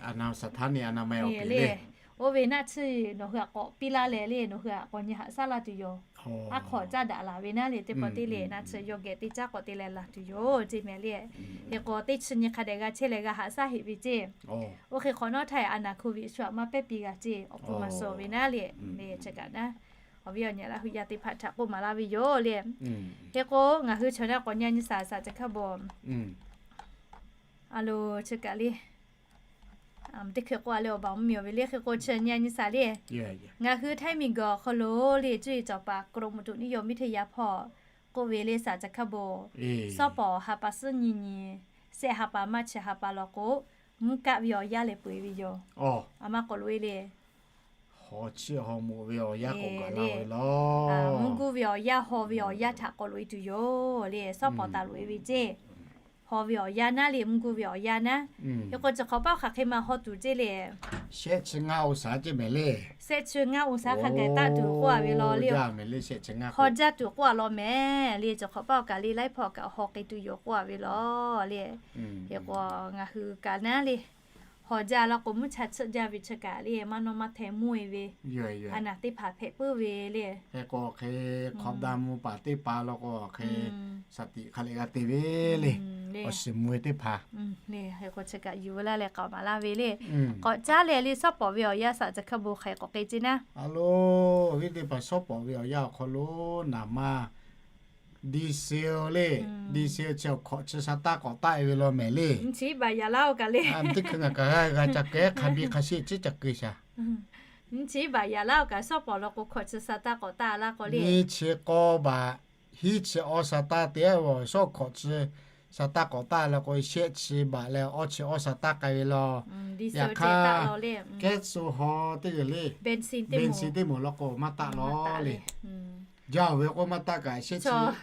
Anaˍ สถานีอนามัย awˬ pehˍ le. Oˇ ve naˆ tsuhˇ nawˬ hui htaꞈ k'awꞈ piˇ laˇ leh le, nawˬ hui htaꞈ k'awꞈ nyi haꞈ shaˉ laˇ tuˬ yoˬ. Aˉ hk'aw caˇ daꞈ laˬ ve naˉ le, teˇ pawˆ teˇ le naˆ tsuhˇ yawˇ geh teˇ caˉ k'awꞈ te leh laˬ tuˬ yoˬ ceˇ mehˍ le. Hk'e k'o teˇ chi nyi hk'a dehꞈ g'a chehˇ leh g'a haꞈ shaˉ heꞈ ve ceˇ. Oˇ hk'e hk'awꞈ nawˉ htaˇ Anaˍ hk'oˆ viꞈ shu htaꞈ maˇ pehˇ piˇ g'a ceˇ, awˬ hpu maˍ suh ve naˉ le. Chi kaꞈ naˉ, awˬ viˉ awˬ nyi Laˇ huˍ yaˇ teˇ hpaˍ htaꞈ k'oˆ maˍ laˇ ve yoˬ le. Hk'e k'o ngaˬ hui chaw naˉ k'awꞈ nyi nyi shaˍ shaˍ caˬ hk'a bon a lo chi kaꞈ le teˇ hkui k'oˆ a leh awˬ baˬ mvuhˇmiˬ ve le. Hk'e k'o chi nyi nyi shaˍ le, ngaˬ hui Htaiˇ miˬguiˬ awˬ hk'aw lo le cuˇ yiˍ cawˬ paˍ กรมอุตุนิยมวิทยา hpawˇ k'oˆ ve le, shaˍ caˬ hk'a bon sawˉ pawˍ ha pa suhˉ nyi nyi, sehˆ ha pa maˇ chi ha pa law k'o, mvuhˇ kaˆ ve awˬ yanˇ leh peu eˬ ve yoˬ. A maˇ k'awꞈ loꞈ e le, haw chiˆ haw moꞈ ve awˬ yanˇ k'awꞈ gaˬ la ve law. Mvuhˇ guˇ ve awˬ yanˇ haw ve awˬ yanˇ htaꞈ k'awꞈ loꞈ e tuˬ yoˬ le. Sawˉ pawˍ taˍ loꞈ e ve ceˇ. Haw ve awˬ yanˇ naˉ le, mvuhˇ guˇ ve awˬ yanˇ naˉ. Hk'e k'o chi hk'awꞈ paˆ hk'aˬ hk'e ma haw tuˬ ceˇ le, shehˆ chi ngaˇ องศา ceˇ mehˍ le. Shehˆ chi ngaˇ องศา hk'a gaˬ taˆ tuˬ k'oˆ a ve law le. Haw jaˇ tuˬ k'oˆ a law mehˍ le. Chi hk'awꞈ paˆ awˬ kaꞈ le laiˉ hpawˇ kaꞈ haw k'ai tuˬ yoˬ k'oˆ a ve law le. Hk'e k'o ngaˬ hui kaꞈ naˉ le, haw jaˇ law k'o mvuhˇ cha tsuhˆ jaˇ ve chi kaꞈ le maˇ nawˇ maˇ hteh mvuhˇ e ve, a naˍ teˇ hpaˍ hpehꞈ puiˉ ve le. Hk'e k'o hk'e hk'awꞈ da mvuh paˍ teˇ hpaˍ law k'o hk'e shaˍ tiꞈ hk'a leh g'a te ve le. Awˬ shiˍ mvuh e teˇ hpaˍ le, hk'e k'o chi kaꞈ yuˬ veu laˇ leh k'aoˍ maˍ laˇ ve le. K'awꞈ caˉ leh le, sawˉ pawˍ ve awˬ yanˇ shaˍ caˬ hk'a bon hk'aˬ hk'e k'awꞈ k'e ceˇ naˉ. A lo, awˬ viˉ teˇ hpaˍ, sawˉ pawˍ ve awˬ yanˇ awˬ hk'aw lo naˍ ma diesel le, diesel chi awˬ hkawꞈ chi sha taˇ k'awꞈ taˆ e ve law mehˍ le. Nyi chi baˬ yaꞈ laˇ-oˬ kaꞈ le, teˇ hkui ngaˬ kaꞈ g'a g'a ca k'ai hk'a biˇ hk'a sheˆ chi ca keu shaˍ. Nyi chi baˬ yaꞈ laˇ-oˬ kaꞈ, sawˉ pawˍ law k'o hkawꞈ chi sha taˇ k'awꞈ taˆ laˇ k'o le, nyi chi k'awˇ baˬ hiˉ chi awˇ sha taˇ te-a ve, sawˉ hkawꞈ chi sha taˇ k'awꞈ taˆ laˇ k'o, shehˆ chi baˬ leh awˇ chi awˇ sha taˇ k'ai ve law. Yaꞈ hk'aˇ, kehˉ tcuh haw teˇ g'uiˬ le, bensin teˇ moˍ law k'o maˇ taˆ law le. Jaˇ-oˬ ve k'o maˇ taˆ kaꞈ,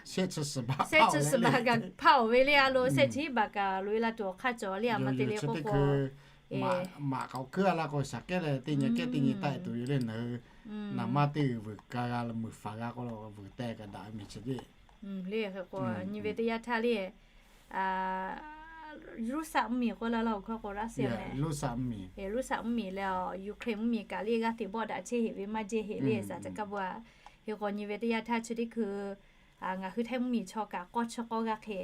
shehˆ chi suhˍ baˬ hpaˇ-oˬ ve le. A lo, shehˆ chi hiˉ baˬ kaꞈ loꞈ e la tuˬ awˬ hk'aˇ cawˬ le, a ma te le k'oˆ k'o, maꞈ k'aoˍ hkuiˉ-a laˇ k'o, shaˍ kehˉ leh teˇ nyi kehˉ teˇ nyi taˆ e tuˬ yoˬ le. Naˍ ma teˇ g'uiˬ vuiˬ ka g'a muiˬ faˍ g'a k'o, vuiˬ teh kaꞈ daꞈ ve mehˍ chi le. Le hk'e k'o nyi ve teˇ yanˇ htaˇ le, Luˇsaˆ mvuhˇmiˬ k'oˆ laˇ laˇ-oˬ hkawˇ k'o Laˇsheˍ meh. Luˇsaˆ mvuhˇmiˬ leh Ukraine mvuhˇmiˬ kaꞈ le g'aˇ hteꞈ bawˆ daꞈ chehˇ heˆ ve maˇ jehˇ heˆ le saˍ ca kaˇ bvuhꞈ. Hk'e k'o nyi ve teˇ yanˇ htaˇ chi teˇ hkui ngaˬ hui Htaiˇ mvuhˇmiˬ chaw kaꞈ k'awˇ chi k'awˇ g'aˇ hk'e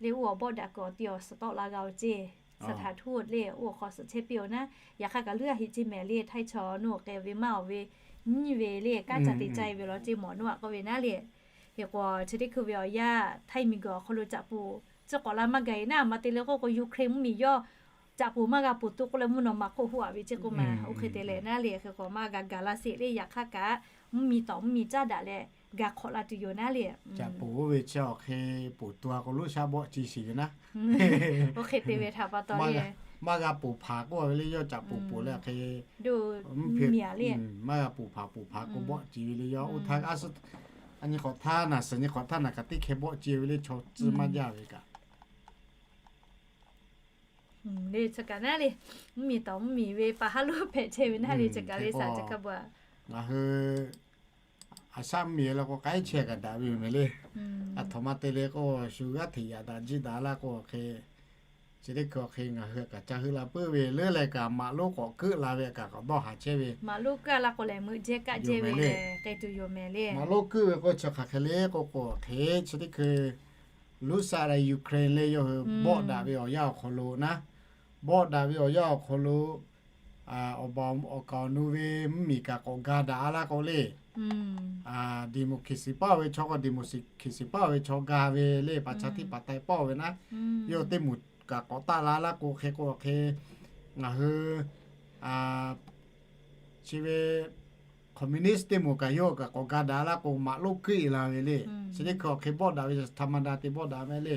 le oˇ awˬ bawˆ daꞈ kuiˬ awˬ ti awˬ suhˍ tawˆ la g'a-oˬ ceˇ. Suhˍ htaꞈ htuˇ le oˇ awˬ hk'aw suhˍ chehˇ piˇ-oˬ naˉ, yaꞈ hk'aˇ kaꞈ leuˉ a heˆ ceˇ mehˍ le. Htaiˇ chaw nuˇ awˬ k'ai ve maˇ awˬ ve nyiˇ ve le kanˉ ca te caˇ e ve law ceˇ mawˬ nuˇ aꞈ k'oˆ ve naˉ le. Hk'e k'o chi teˇ hkui ve awˬ yanˇ Htaiˇ miˬguiˬ awˬ hk'aw lo caꞈ poˍ tcuh k'awꞈ la maˇ gaˬ e naˉ, a ma te le k'oˆ k'o Ukraine mvuhˇmiˬ yawˇ caꞈ poˍ maˇ g'a poˍ tuˬ k'oˆ leh mvuhˇ naw ma hk'oˆ hoˆ a ve ceˇ k'oˆ ma. Oˇ hk'e te leh naˉ le hk'e k'o maˇ g'a gaˬ la sheˍ le. Yaꞈ hk'aˇ kaꞈ mvuhˇmiˬ tawˍ mvuhˇmiˬ caˉ daꞈ leh g'a hk'awꞈ la tuˬ yoˬ naˉ le. Caꞈ poˍ oˇ ve chi awˬ hk'e poˍ tuˬ a k'o Luˇsaˆ bawˆ ci sheˍ ve naˉ. Oˇ hk'e te ve htaꞈ pa taw le maˇ g'a poˍ hpaˍ k'oˆ ve le. Yawˇ caꞈ poˍ poˍ leh hk'e mvuhˇmiˬ a le maˇ g'a poˍ hpaˍ poˍ hpaˍ k'o bawˆ ci ve le. Yawˇ oˇ htaˇ a nyi hk'awꞈ htaˇ naˬ suhˍ nyi hk'awꞈ htaˇ naˬ kaꞈ teˇ hkeh bawˆ ci ve le. Chaw tcuh maˇ jaˇ ve kaꞈ le. Chi kaꞈ naˉ le mvuhˇmiˬ tawˍ mvuhˇmiˬ ve pa haˉ lo hpehꞈ chehˇ ve naˉ le. Chi kaꞈ le saˍ ca kaˇ bvuhꞈ. Ngaˬ hui a shaˆ mvuhˇmiˬ la k'o k'ai chehˇ kaꞈ daꞈ ve yoˬ mehˍ le. A htoꞈ ma te le k'o shu g'aˇ hteꞈ yaꞈ daꞈ jiˇ daꞈ laˇ k'o hk'e chi teˇ hkui awˬ hk'e ngaˬ hui kaꞈ ca heuˆ la puiˉ ve leuˉ leh kaꞈ maꞈ lonˉ k'awꞈ keuˆ la ve kaꞈ k'awꞈ dawˇ haˍ chehˇ ve. Maꞈ lonˉ keuˆ la k'o lehˬ meuꞈ jehˇ kaˆ jehˇ ve le. K'ai tuˬ yoˬ mehˍ le. Maꞈ lonˉ keuˆ ve k'o chi hk'aˬ hk'e le k'o k'o hk'e chi teˇ hkui Luˇsaˆ leh Ukraine le yawˇ hui bawˆ daꞈ ve awˬ yanˇ awˬ hk'aw lo naˉ, bawˆ daꞈ ve awˬ yanˇ awˬ hk'aw lo awˬ baˬ awˬ kaˍ awˬ nu ve mvuhˇmiˬ kaꞈ k'awꞈ ga daꞈ a laˇ k'o le. Democracy paˇ ve chaw k'o democracy paˇ ve chaw ga ve le, ประชาธิปไตย paˇ ve naˉ, yawˇ teˇ moˍ kaꞈ k'awꞈ taˆ la laˇ k'o hk'e k'o hk'e ngaˬ hui chi ve communist teˇ moˍ kaꞈ yawˇ kaꞈ k'awꞈ ga daꞈ laˇ k'o maꞈ lonˉ keuˆ e la ve le. Chi teˇ hkui awˬ hk'e bawˆ daꞈ ve ธรรมดา te bawˆ daꞈ meh le.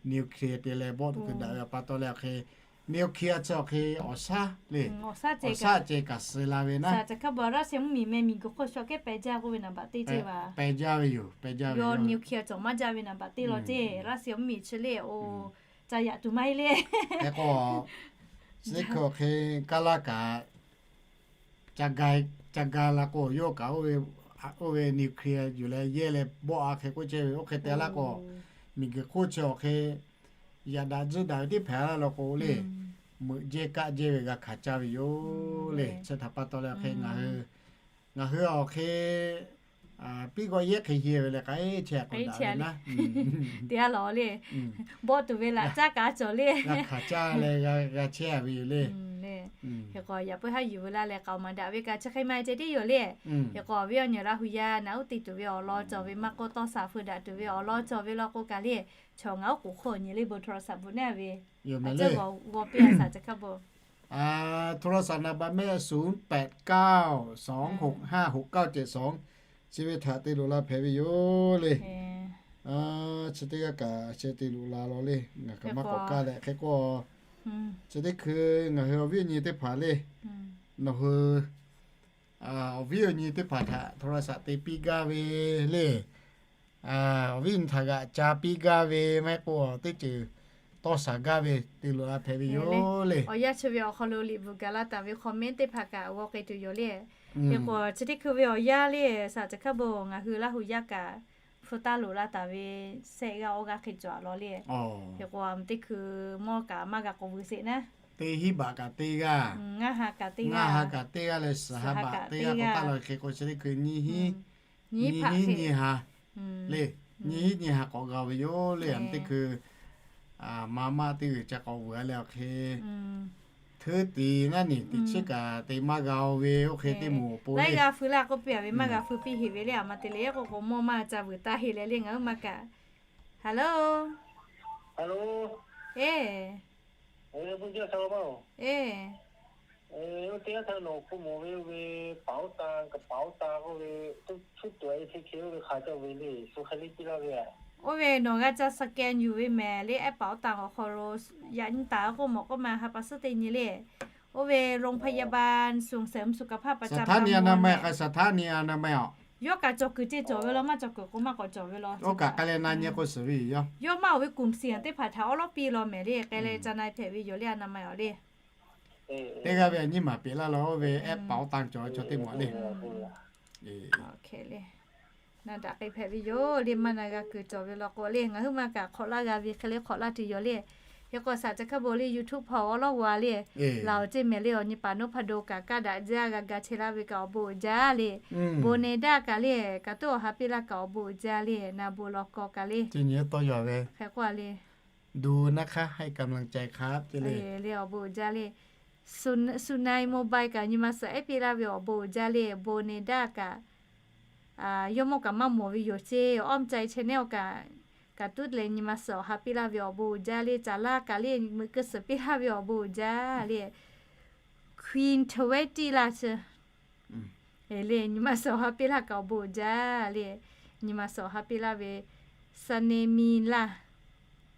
Nuclear te leh bawˆ tuˬ keu daꞈ ve pa taw leh awˬ hk'e nuclear chi awˬ hk'e awˬ shaˉ le, awˬ shaˉ ceh kaꞈ suh la ve naˉ. Saˍ ca kaˇ bvuhꞈ Russia mvuhˇmiˬ meh miˬguiˬ hk'oˆ shaw kehˉ pehˬ jaˇ k'oˆ ve naˍ baꞈ teˇ ceh va. Pehˬ jaˇ ve yoˬ, pehˬ jaˇ ve yoˬ. Nuclear cawˬ maˇ jaˇ ve naˍ baꞈ teˇ law ceh Russia mvuhˇmiˬ chi le oˬ ca yaꞈ tuˬ maˇ heˆ le. Hk'e k'o chi teˇ hkui awˬ hk'e kaˇ laˇ kaꞈ ca ga la k'o yawˇ kaꞈ oˇ ve nuclear yuˬ leh yehˇ leh bawˆ a hk'e k'oˆ chehˇ ve. Oˇ hk'e te laˇ k'o miˬguiˬ hk'oˆ chi awˬ hk'e yaꞈ daꞈ tzuhˇ daꞈ ve teˇ hpaˍ laˇ law k'o le, meuꞈ jehˇ kaˆ jehˇ ve g'a hkanˍ caˇ ve yoˬ le. Chi htaꞈ pa taw leh hk'e ngaˬ hui ngaˬ hui awˬ hk'e piˇ g'awˇ yehˉ hk'e yehˇ ve leh k'ai chehˇ k'o daꞈ ve naˉ. Te a lawˬ le, bawˆ tuˬ ve laꞈ caˉ kaꞈ cawˬ le, g'a hkanˍ caˇ leh g'a chehˇ ve yoˬ le. Hk'e k'o yaꞈ puiˉ haˉ yuˬ ve laˇ leh k'aoˍ maˍ daꞈ ve kaꞈ chi hk'e ma ceh tiˉ yoˬ le. Hk'e k'o awˬ viˉ awˬ nyi Laˇ hu yaˇ naꞈ uˉ te tuˬ ve awˬ lawn cawˬ ve maˇ k'oˆ, tawˇ saˍ feu daꞈ tuˬ ve awˬ lawn cawˬ ve law k'o kaꞈ le, chaw ngaˬ oˉ k'oˍ hk'oˆ nyi le bon โทรศัพท์ bvuhꞈ naˉ ve yoˬ mehˍ le. G'aw piˇ a saˍ ca kaˇ bvuhꞈ. โทรศัพท์ naˍ baꞈ mehˆ ศูนย์แปดเก้า สองหกห้า หกเก้าเจ็ดสอง chi ve htaꞈ te loꞈ la hpehꞈ ve yoˬ le. Chi teˇ g'aˇ kaꞈ chi te loꞈ la law le, ngaˬ kaꞈ maˇ k'awꞈ kaˇ leh hk'e k'o, chi teˇ hkui ngaˬ hui awˬ viˉ awˬ nyi teˇ hpaˍ le, nawˬ hui awˬ viˉ awˬ nyi teˇ hpaˍ htaꞈ โทรศัพท์ te piˇ gaˇ ve le. Awˬ viˉ awˬ nyi htaꞈ g'aꞈ ca piˇ gaˇ ve maˇ heˆ k'o teˇ ceuˬ tawˇ shaˍ gaˇ ve te loꞈ la hpehꞈ ve yoˬ le. Awˬ yanˇ chi ve awˬ hk'aw lo liꞈ bvuhꞈ gaˬ la taˍ ve comment teˇ hpaˍ kaꞈ g'aw k'ai tuˬ yoˬ le. Hk'e k'o chi teˇ hkui ve awˬ yanˇ le saˍ ca kaˇ bvuhꞈ ngaˬ hui Laˇ hu yaˇ kaꞈ hpu taˇ loꞈ la taˍ ve sehˆ g'aˇ awˇ g'aˇ hk'e cawˬ a law le. Hk'e k'o teˇ hkui mawˇ kaꞈ maˇ g'a k'awꞈ vuiˬ sheˍ naˉ. Teˇ hinˉ baꞈ kaꞈ teˇ g'aˇ, ngaˇ ha kaꞈ teˇ g'aˇ, ngaˇ ha kaꞈ teˇ g'aˇ leh suhˍ ha baꞈ teˇ g'aˇ k'awꞈ taˇ la ve hk'e k'o chi teˇ hkui nyiˇ hinˉ nyiˇ hinˉ nyiˇ ha le, nyiˇ hinˉ nyiˇ ha k'awꞈ g'a ve yoˬ le. Teˇ hkui ma maˇ teˇ g'uiˬ ca k'awꞈ vuiˬ a leh awˬ hk'e hteuˉ tiˍ naˉ niˬ teˇ chiˉ kaꞈ te maˇ g'a-o ve oˇ hk'e teˇ moˍ awˬ pon laiˉ g'aˇ fui laˇ k'oˆ piˇ a ve maˇ g'a fui piˇ heˍ ve le. A ma te le k'o k'o mawˇ maˇ ca vuiˬ taˇ heˍ leh le ngaˬ huiˉ ma kaꞈ. Hello, e, e, oˇ ve nawˬ g'a ca scan yuˬ ve mehˍ le, แอปเป๋าตัง awˬ hk'aw lo yaꞈ nyi taˍ k'oˆ mawˬ k'oˆ ma ha pa suhˉ teˇ nyi le. Oˇ ve โรงพยาบาล ส่งเสริมสุขภาพประจำตำบล สถานีอนามัย k'ai สถานีอนามัย a. Yawˇ kaꞈ cawˬ kuiˬ ceh cawˬ ve law maˇ cawˬ kuiˬ k'o maˇ k'awꞈ cawˬ ve law. Oˇ kaꞈ k'ai leh na nyi k'o suhˍ ve yoˬ. Yawˇ maˇ oˬ ve กลุ่มเสี่ยง teˇ hpaˍ htaꞈ awˉ lawˉ piˇ law mehˍ le, k'ai leh ca na hpehꞈ ve yoˬ le, อนามัย awˬ le. Teˇ g'aˇ ve a nyiˇ maˬ peꞈ laˇ law oˇ ve แอปเป๋าตัง cawˬ ve chaw teˇ moˍ le. Na daꞈ k'ai hpehꞈ ve yoˬ le, maˇ na g'a kuiˬ cawˬ ve law k'o le ngaˬ huiˉ ma kaꞈ hk'awꞈ laˇ g'a ve hk'e le hk'awꞈ laˇ tuˬ yoˬ le. Hk'e k'o, saˍ ca hkaˇ bon le YouTube hpawˇ awˬ lawˉ g'a le, laˬ awˬ ceˇ mehˍ le. Awˬ nyi paˍ Noˉ Hpaˇ Doˍ kaꞈ kaˇ daꞈ jaˇ g'a ga chehˇ laˇ ve kaꞈ awˬ bon uiˍ jaˇ le. Bon ne daˇ kaꞈ le, kaꞈ tuˉ awˬ ha piˇ laˇ kaꞈ awˬ bon uiˍ jaˇ le. Na bon law kawˬ kaꞈ le. Hk'e k'o le, le awˬ bon uiˍ jaˇ le. Sunai Mobile kaꞈ nyi ma suhˍ ehˉ piˇ laˇ ve awˬ bon uiˍ jaˇ le. Bon ne daˇ kaꞈ yawˇ mawˇ kaꞈ maˇ mawˬ ve yoˬ ceˇ. Awˬ mca e channel kaꞈ, kaꞈ tuˉ leh nyi ma suhˍ awˬ ha piˇ laˇ ve awˬ bon uiˍ jaˇ le. Caˍ laˇ kaꞈ le, meuꞈ keu suhˍ piˇ laˇ ve awˬ bon uiˍ jaˇ le. Queen Taweti laˇ chi le, nyi ma suhˍ awˬ ha piˇ laˇ kaꞈ awˬ bon uiˍ jaˇ le. Nyi ma suhˍ awˬ ha piˇ laˇ ve Sunny Mi laˇ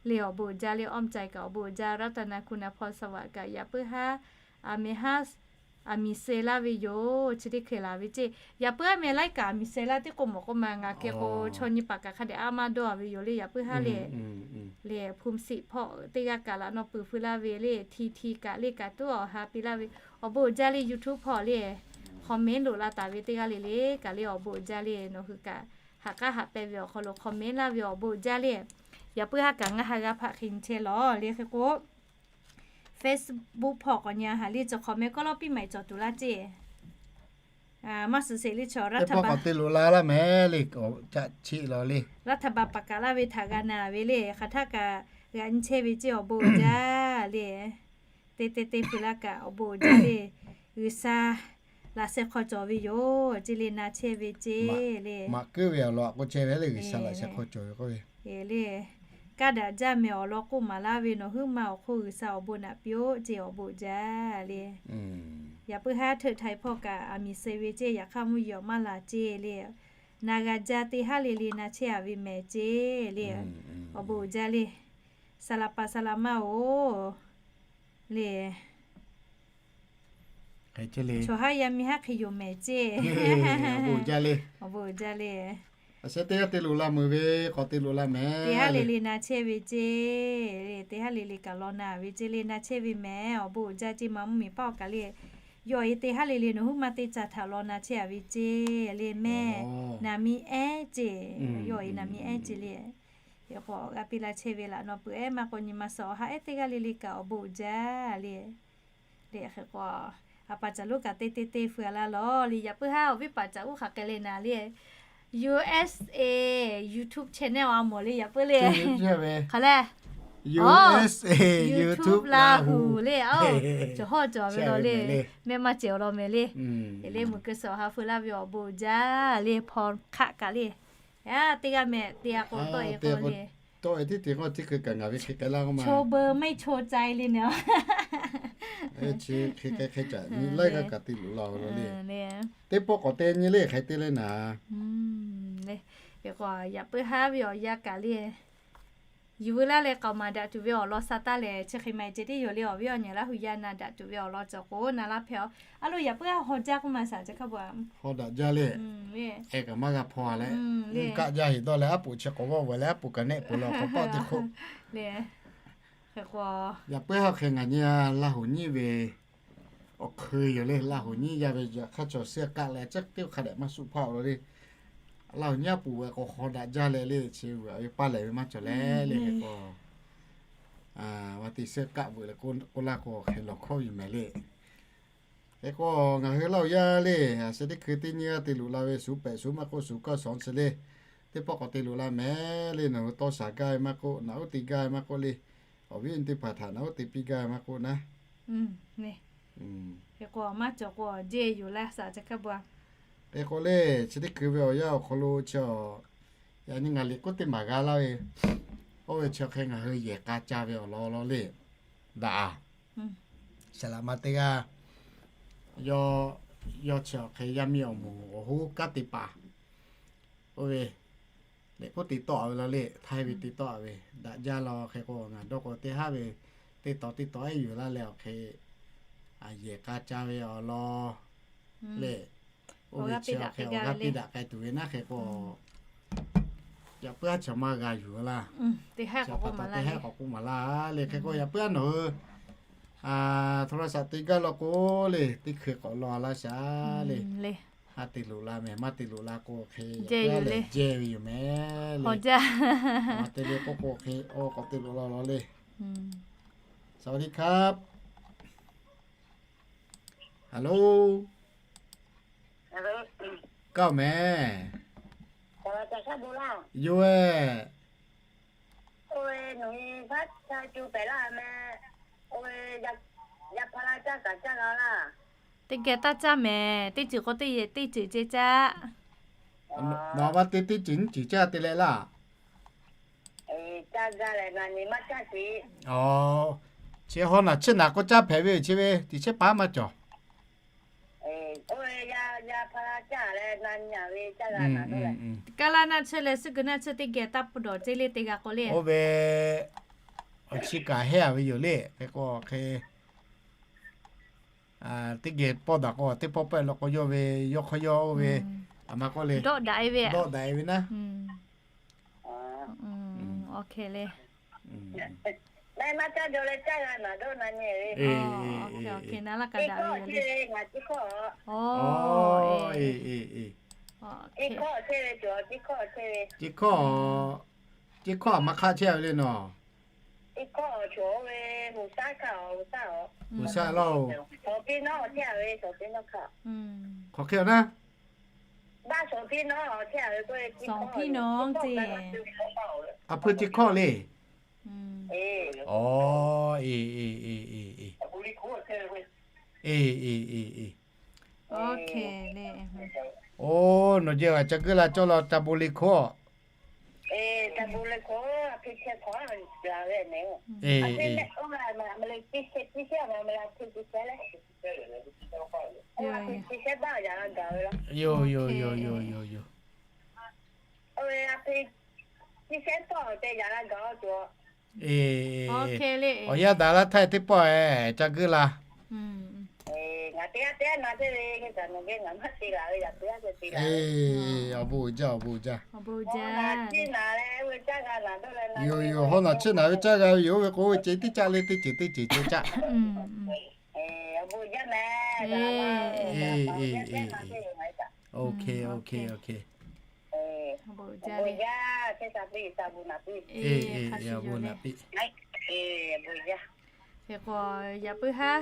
le, awˬ bon uiˍ jaˇ le. Awˬ mca e kaꞈ awˬ bon uiˍ jaˇ. Raˇtaˍnaˍ Kuˬ naˍ hpaw Saˍ vaꞈ kaꞈ yaꞈ puiˉ haˉ, aˬ mehˍ haˉ, aˬ miˍ suh laˇ ve yoˬ. Chi teˇ hkeh laˬ ve ceˇ. Yaꞈ puiˉ haˉ meh laiˉ kaꞈ aˬ miˍ suh laˇ teˇ k'o mawˬ k'oˆ ma, ngaˬ hk'e k'o chaw nyi paˍ kaꞈ hk'a dehꞈ a maˇ dawˇ ve yoˬ le. Yaꞈ puiˉ haˉ le, le Hpu siˍ hpawˇ teˇ g'aˇ kaꞈ laꞈ naw puiˍ feu laˇ ve le. Hti hti kaꞈ le kaꞈ tuˉ awˬ ha piˇ laˇ ve awˬ bon uiˍ jaˇ le. YouTube hpawˇ le comment loꞈ la taˍ ve teˇ g'aˇ le le kaꞈ le awˬ bon uiˍ jaˇ le. Nawˬ hui kaꞈ haꞈ k'aˉ haꞈ peh ve awˬ hk'aw lo comment laˇ ve awˬ bon uiˍ jaˇ le. Yaꞈ puiˉ haˉ kaꞈ ngaˇ ha g'a hpaꞈ hk'e nyi chehˇ lawˬ le. Hk'e k'o Facebook hpawˇ k'awꞈ nyi a haꞈ le, cawˬ hk'awꞈ meh kawˇ lawˉ piˇ maˍ cawˬ tuˬ laˇ ceˇ. Maˇ suhˍ sheˍ le chaw, teˇ pawˆ k'awꞈ te loꞈ la laˇ mehˍ le, k'awꞈ caꞈ cheˆ lawˬ le. Raˇ htaꞈ baˬ paˍ kaꞈ laˇ ve htaꞈ g'a na ve le. Hk'aˬ htaˇ kaꞈ g'aꞈ nyi chehˇ ve ceˇ awˬ bon uiˍ jaˇ le. Te te te hpu laˇ kaꞈ awˬ bon uiˍ jaˇ le. G'uiˬsha laꞈ sheh hk'aw cawˬ ve yoˬ ceˇ le, na chehˇ ve ceˇ le. Maꞈ keuˉ ve awˬ lawn k'oˆ chehˇ ve le, G'uiˬsha laꞈ sheh hk'aw cawˬ ve k'oˆ ve le. Kaˇ daꞈ jaˇ meh awˬ lawn k'oˆ maˍ laˇ ve, nawˬ huiˉ ma awˬ hk'oˆ G'uiˬsha awˬ bon naꞈ piˇ-oˆ ceˇ awˬ bon uiˍ jaˇ le. Yaꞈ puiˉ haˉ Hteuˆ Htaiˍ hpawˇ kaꞈ aˬ miˍ suh ve ceˇ, yaꞈ hk'aˇ mvuhˇ yeˬ awˬ maˇ laˬ ceˇ le. Na g'a jaˇ teˇ haˉ le le na chehˇ a ve mehˍ ceˇ le. Awˬ bon uiˍ jaˇ le. Saˍ laꞈ paˍ saˍ laꞈ ma-oˬ le. Chaw haˉ yaˇ miˇ haˉ hk'e yoˬ mehˍ ceˇ. Awˬ bon uiˍ jaˇ le. Aˬ sheh teˇ g'aˇ te loꞈ la meuˍ ve k'awꞈ te loꞈ la mehˍ. Teˇ haˉ le le na chehˇ ve ceˇ. Teˇ haˉ le le kaꞈ law na ve ceˇ le, na chehˇ ve mehˍ. Awˬ bon uiˍ jaˇ ceˇ ma mvuhˇmiˬ paˆ awˬ kaꞈ le. Yawˇ e teˇ haˉ le le nawˬ huiˉ ma teˇ caˬ htaꞈ law na chehˇ a ve ceˇ le mehˍ. Naˍ miˇ ehˉ ceˇ. Yawˇ e naˍ miˇ ehˉ ceˇ le. Hk'e k'o g'a piˇ laˇ chehˇ ve laꞈ naw peuˬ ehˉ maˇ k'o nyi ma suhˍ awˬ ha ehˉ teˇ g'aˇ le le kaꞈ awˬ bon uiˍ jaˇ le. Le hk'e k'o, a pa caˬ lonˉ kaꞈ te te te feu a laˇ lawˬ le. Yaꞈ puiˉ haˉ awˬ viˉ paˍ caˬ uˉ hk'aˬ hk'e le naˍ le. U S A YouTube channel a mawˬ le yaꞈ puiˉ le. Hk'aˬ le, U S A YouTube Laˇ huˍ le. Cawˬ hawˇ cawˬ ve law le. Mehˆ maˇ cehˬ awˬ law mehˍ le. Le meuꞈ keu suhˍ awˬ ha feu laˇ ve awˬ bon uiˍ jaˇ le hpaw hk'aˆ kaꞈ le. Yaˇ teˇ g'aˇ mehˍ te a k'o tawˆ e k'o le. Tawˆ e tiˉ te k'o tiˉ hkui kaꞈ ngaˬ ve hk'e k'ai laˇ k'oˆ ma. Cho beu mehˆ cho ca e le naˍ. Chi hk'e k'ai hk'e caꞈ nyi laiˉ g'aˇ kaꞈ te loꞈ la-o law le. Teˇ pawˆ k'awꞈ te nyi le hk'e te le naˍ. Yaꞈ puiˉ haˉ ve awˬ yanˇ kaꞈ le. Yuˬ veu laˇ leh k'aoˍ maˍ daꞈ tuˬ ve awˬ lawn sa taˇ lehˬ, chi hk'e maˇ heˆ ceh tiˉ yoˬ le. Awˬ viˉ awˬ nyi Laˇ huˍ yaˇ na daꞈ tuˬ ve awˬ lawn cawˬ k'o na laˇ hpehꞈ-aw. A lo yaꞈ puiˉ haˉ haw jaˇ k'oˆ ma saˍ ca hk'a bvuhꞈ. Haw daꞈ jaˇ le. Hk'e kaꞈ maˇ g'a hpaw leh, kaˆ jaˇ heˍ dawˇ leh aˉ poꞈ chi k'awꞈ g'awˇ veuꞈ leh aˉ poꞈ kaꞈ nehˆ peuˬ la k'awꞈ tawˆ teˇ hk'oˆ. Yaꞈ puiˉ haˉ hk'e ngaˬ nyi Laˇ huˍ nyiˇ ve awˬ hk'eun yoˬ le. Laˇ huˍ nyiˇ yaˇ ve yaꞈ hk'aˇ cawˬ suhˉ kaˆ leh caˉ teˇ hk'a dehꞈ maˇ suˆ hpaˇ-o law le. Laˇ huˍ nyiˇ aˉ poꞈ ve k'o haw daꞈ jaˇ leh le, chi veuꞈ ve paˇ lehˬ ve maˇ cawˬ leh le hk'e k'o, a, va te suhˉ kaˆ veuꞈ leh k'oˆ laˇ k'o hk'e lawˬ hkawˇ yoˬ mehˍ le. Hk'e k'o ngaˬ hui Laˇ huˍ yaˇ le, a sheh teˇ hkui teˇ nyiˇ g'aˇ te loꞈ la ve suˍ pehꞈ suˍ maˇ k'oˆ suˍ kaˇ suˍ chi le, teˇ pawˆ k'awꞈ te loꞈ la mehˍ le. Nawˬ hui tawˇ shaˍ gaˇ ve maˇ k'oˆ, naꞈ uˉ te gaˇ ve maˇ k'oˆ le, awˬ viˉ awˬ nyi teˇ hpaˍ htaꞈ naꞈ uˉ te piˇ gaˇ ve maˇ k'oˆ naˉ. Hk'e k'o maˇ cawˬ k'o jeˇ yoˬ laˇ saˍ ca hk'a bvuhꞈ. Hk'e k'o le, chi teˇ hkui ve awˬ yanˇ awˬ hk'aw lo chi awˬ, yaꞈ nyi ngaˬ liꞈ k'oˆ teˇ maˍ g'a laˇ ve, oˇ ve chi hk'e ngaˬ hui yehˬ k'a ca ve awˬ lawn law le. Daꞈ-a, saˍ laꞈ ma teˇ g'aˇ, yawˇ chi awˬ hk'e yaˇ miˇ awˬ moˍ awˬ hoˉ kanˉ te paˍ, oˇ ve lehˬ k'oˆ te tawˆ-a ve law le, htaiˇ ve te tawˆ-a ve daꞈ jaˇ law. Hk'e k'o ngaˬ dawˇ k'o teˇ haˉ ve teˇ taw teˇ taw ehˉ yuˬ laˇ leh awˬ hk'e, a, yehˬ k'a ca ve awˬ lawn le. Oˇ ve chi awˬ hk'e awˬ g'aˇ piˇ daꞈ k'ai tuˬ ve naˉ hk'e k'o, yaꞈ puiˉ aˉ chaw maˇ g'a yuˬ laˇ. Teˇ haˉ k'awꞈ k'oˆ maˍ laˇ le. Hk'e k'o yaꞈ puiˉ aˉ nawˬ hui โทรศัพท์ te gaˇ law k'o le, teˇ hkui k'awꞈ law laˇ shaˍ le. A te loꞈ la mehˍ, maˇ te loꞈ la k'o hk'e jehˇ ve yoˬ mehˍ le. Te le k'oˆ k'o hk'e k'awꞈ te loꞈ la law le. สวัสดีครับ Hello. Kaˇ mehˍ. Yoˬ ehˬ. Teˇ geh taˇ caˇ mehˍ. Teˇ ceuˬ k'o teˇ yehˬ teˇ ceuˬ ceh caˇ. Nawˬ ma te teˇ ceuˬ nyiˇ ceuˬ caˇ te leh laˇ. Chi hawˉ naˬ chiˇ naˬ k'o caˇ hpehꞈ ve yoˬ. Chi ve tiꞈ chehˇ paˉ maˇ cawˬ. Kaˇ laˇ naˆ chehˇ leh suhˉ geu naˆ chehˇ teˇ geh taˇ pawˇ dawˬ ceˇ le teˇ g'aˇ k'o le. Oˇ ve awˬ chi kaꞈ heˆ a ve yoˬ le. Hk'e k'o hk'e teˇ geh pawˇ daꞈ k'o teˇ pawˆ pawˆ lo k'o yawˇ ve yawˇ hk'aw yawˇ oˇ ve a ma k'oˆ le, dawˆ daꞈ e ve, dawˆ daꞈ e ve naˉ. Awˬ hk'e le. Awˬ hk'e na laˇ ka daꞈ ve yoˬ le. Ceˇ hkawˇ, ceˇ hkawˇ a ma hk'aˆ chehˇ a ve le nawˬ. G'uiˬsha laˇ-oˬ. Hk'aˬ hk'e a naˉ. A hpui ceˇ hkawˇ le. Oˇ, nawˬ jehˬ g'a ca guˇ la cawˇ la ca bon le hkawˇ. Yoˬ, yoˬ, yoˬ, yoˬ, yoˬ, yoˬ. Awˬ yanˇ daꞈ laˇ htaˇ teˇ pawˆ ehˉ ca guˇ la. Awˬ bon uiˍ jaˇ, awˬ bon uiˍ jaˇ. Yoˬ, yoˬ, hawˉ naˬ chiˇ naˬ ve caˇ g'a ve yoˬ. Oˇ ve k'o ve ce teˇ caˆ le teˇ ceuˬ teˇ ceuˬ ceh caˆ. Hk'e k'o yaꞈ puiˉ haˉ,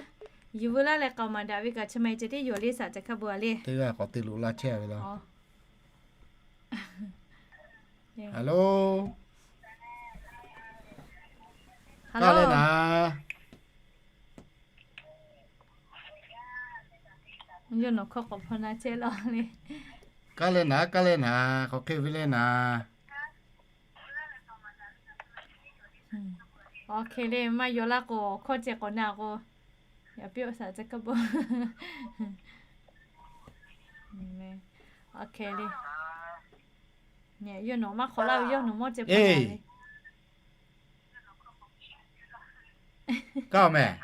yuˬ veu laˇ leh k'aoˍ maˍ daꞈ ve kaꞈ chi ma e ceh tiˉ yoˬ le, saˍ ca hk'a bon a le. Teˇ g'aˇ k'awꞈ te loꞈ la chehˇ a ve laˇ. Hello. Kaˇ leh naˍ. Yawˇ nawˬ hkawˇ k'awꞈ hpaw na chehˇ law le. Kaˇ leh naˍ, kaˇ leh naˍ, k'awꞈ hk'e ve leh naˍ. Awˬ hk'e le, maˇ yaw laˇ k'o hkawˇ ceh k'awꞈ na k'o, yaꞈ piˇ awˬ saˍ ca hk'a bon. Awˬ hk'e le. Yawˇ nawˬ maˇ hk'awꞈ laˇ ve yawˇ nawˬ mawˇ ceh k'awꞈ na ve. Kaˇ mehˍ.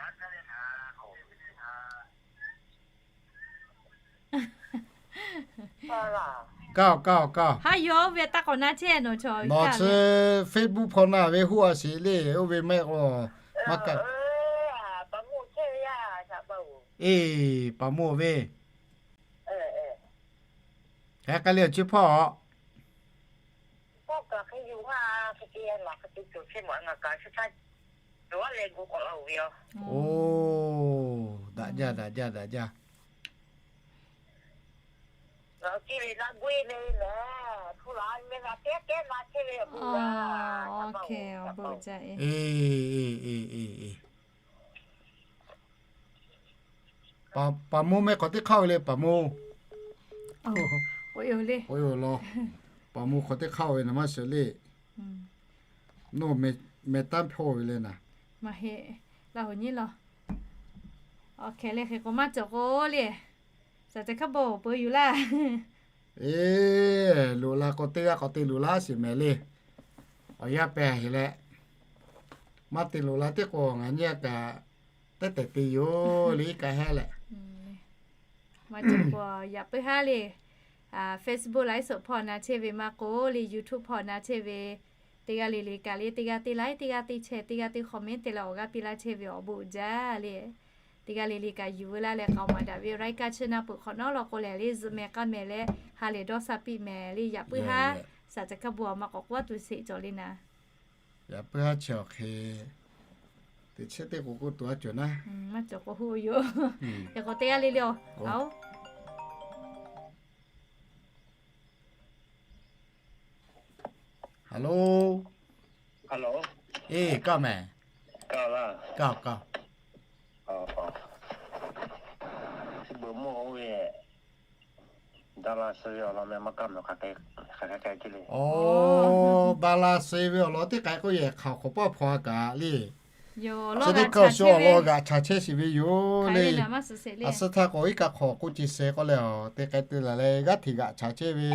Kaˇ, kaˇ, kaˇ. Haˉ yaw oˇ ve taˇ k'awꞈ na chehˇ nawˬ chaw. Nawˬ chi Facebook hpaw na ve huˉ a shiˍ le, oˇ ve mehˆ k'o maˇ kaꞈ. Eˬ, paˍ moˇ ve. Hk'e k'ai le awˬ chi hpawˇ. Oˇ, daꞈ jaˇ, daꞈ jaˇ, daꞈ jaˇ. Awˬ hk'e, awˬ bon uiˍ jaˇ e. Paˍ moˇ mehˆ hk'awꞈ teˇ hk'aˇ ve le, paˍ moˇ. K'oˆ ve law. Paˍ moˇ hk'awꞈ teˇ hk'aˇ ve naˍ maˇ shiˍ le. Nawˬ meh taˉ hpawˇ ve le naˍ. Maˇ heˆ, Laˇ huˍ nyiˉ law. Awˬ hk'e le hk'e k'o maˇ cawˬ k'o le. Saˍ ca hk'a bon peuˬ yuˬ laˇ. Eˬ, loꞈ la k'o teˇ g'aˇ k'awꞈ te loꞈ laˇ shiˍ mehˍ le. Awˬ yanˇ pehˍ heˍ leh, maˇ te loꞈ la teˇ k'o ngaˬ nyi kaꞈ teˇ tehꞈ te yoˬ le, iˉ kaˆ hehˉ leh. Maˇ cawˬ k'o yaꞈ puiˉ haˉ le. Facebook ไลฟ์สด hpawˇ na chehˇ ve maˇ k'oˆ le, YouTube hpawˇ na chehˇ ve, teˇ g'aˇ le le kaꞈ le, teˇ g'aˇ te ไลค์, teˇ g'aˇ te แชร์, teˇ g'aˇ te คอมเมนต์ te leh awˬ g'aˇ piˇ laˇ chehˇ ve awˬ bon uiˍ jaˇ le. Teˇ g'aˇ le le kaꞈ yuˬ veu laˇ leh k'aoˍ maˍ daꞈ ve รายการ chi na peuˬ hk'awꞈ nawˉ law k'o lehˬ le, zuhꞈ mehˍ k'a mehˍ leh ha lehˬ dawˇ sha piˇ mehˍ le. Yaꞈ puiˉ haˉ saˍ ca hk'a bon a ma k'awꞈ k'oˆ a tuˬ sheˍ cawˬ le naˍ. Yaꞈ puiˉ haˉ chi awˬ hk'e Teꞈ chehˇ teˇ k'o k'oˆ tuˬ a cawˬ naˉ. Maˇ cawˬ k'o hu yoˬ. Hk'e k'o teˇ g'aˇ le le a. Hello. Eˇ, kaˇ mehˍ. Kaˇ, kaˇ. Oˇ, ba la suh ve awˬ lawn teˇ k'ai k'oˆ yehˬ hk'aoˍ k'awꞈ paˇ hpaw a kaꞈ le. Chi teˇ hkui shu awˬ lawn g'aꞈ chaˍ chehˇ sheˍ ve yoˬ le. A suh htaˇ k'o iˉ kaˆ hk'awꞈ k'oˆ ce suh k'oˆ leh a, teˇ k'ai te laˬ leh g'aˇ hteꞈ g'aꞈ chaˍ chehˇ ve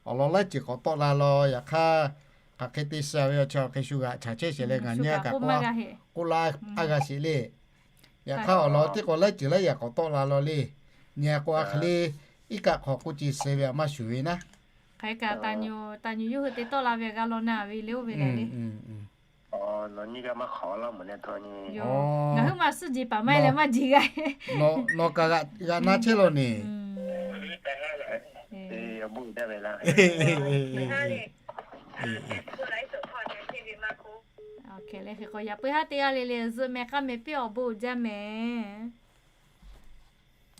awˬ lawn laiˉ ceuˬ k'awꞈ tawˆ la law. Yaꞈ hk'aˇ, hk'aˬ hk'e te suh ve awˬ chi awˬ hk'e shu g'aꞈ chaˍ chehˇ sheˍ leh ngaˬ nyi a kaꞈ k'oˆ laˇ a g'a sheˍ le. Yaꞈ hk'aˇ awˬ lawn teˇ k'o laiˉ ceuˬ laiˉ yaꞈ k'awꞈ tawˆ la law le. Nyi a k'o a hk'e le, iˉ kaˆ hk'awꞈ k'oˆ ce suh ve a maˇ shuˍ ve naˉ. Hk'e kaꞈ taˍ nyi yawˇ hui te tawˆ la ve g'a law na ve le oˇ ve le. Ngaˬ hui maˇ suhˉ jeˬ paˍ maˇ heˆ leh maˇ jeˬ g'a. Nawˬ kaꞈ g'aꞈ na chehˇ law neˬ. Hk'e leh hk'e k'o yaꞈ puiˉ haˉ teˇ g'aˇ le le zuhˆ meh k'aˇ meh piˇ awˬ bon uiˍ jaˇ mehˍ.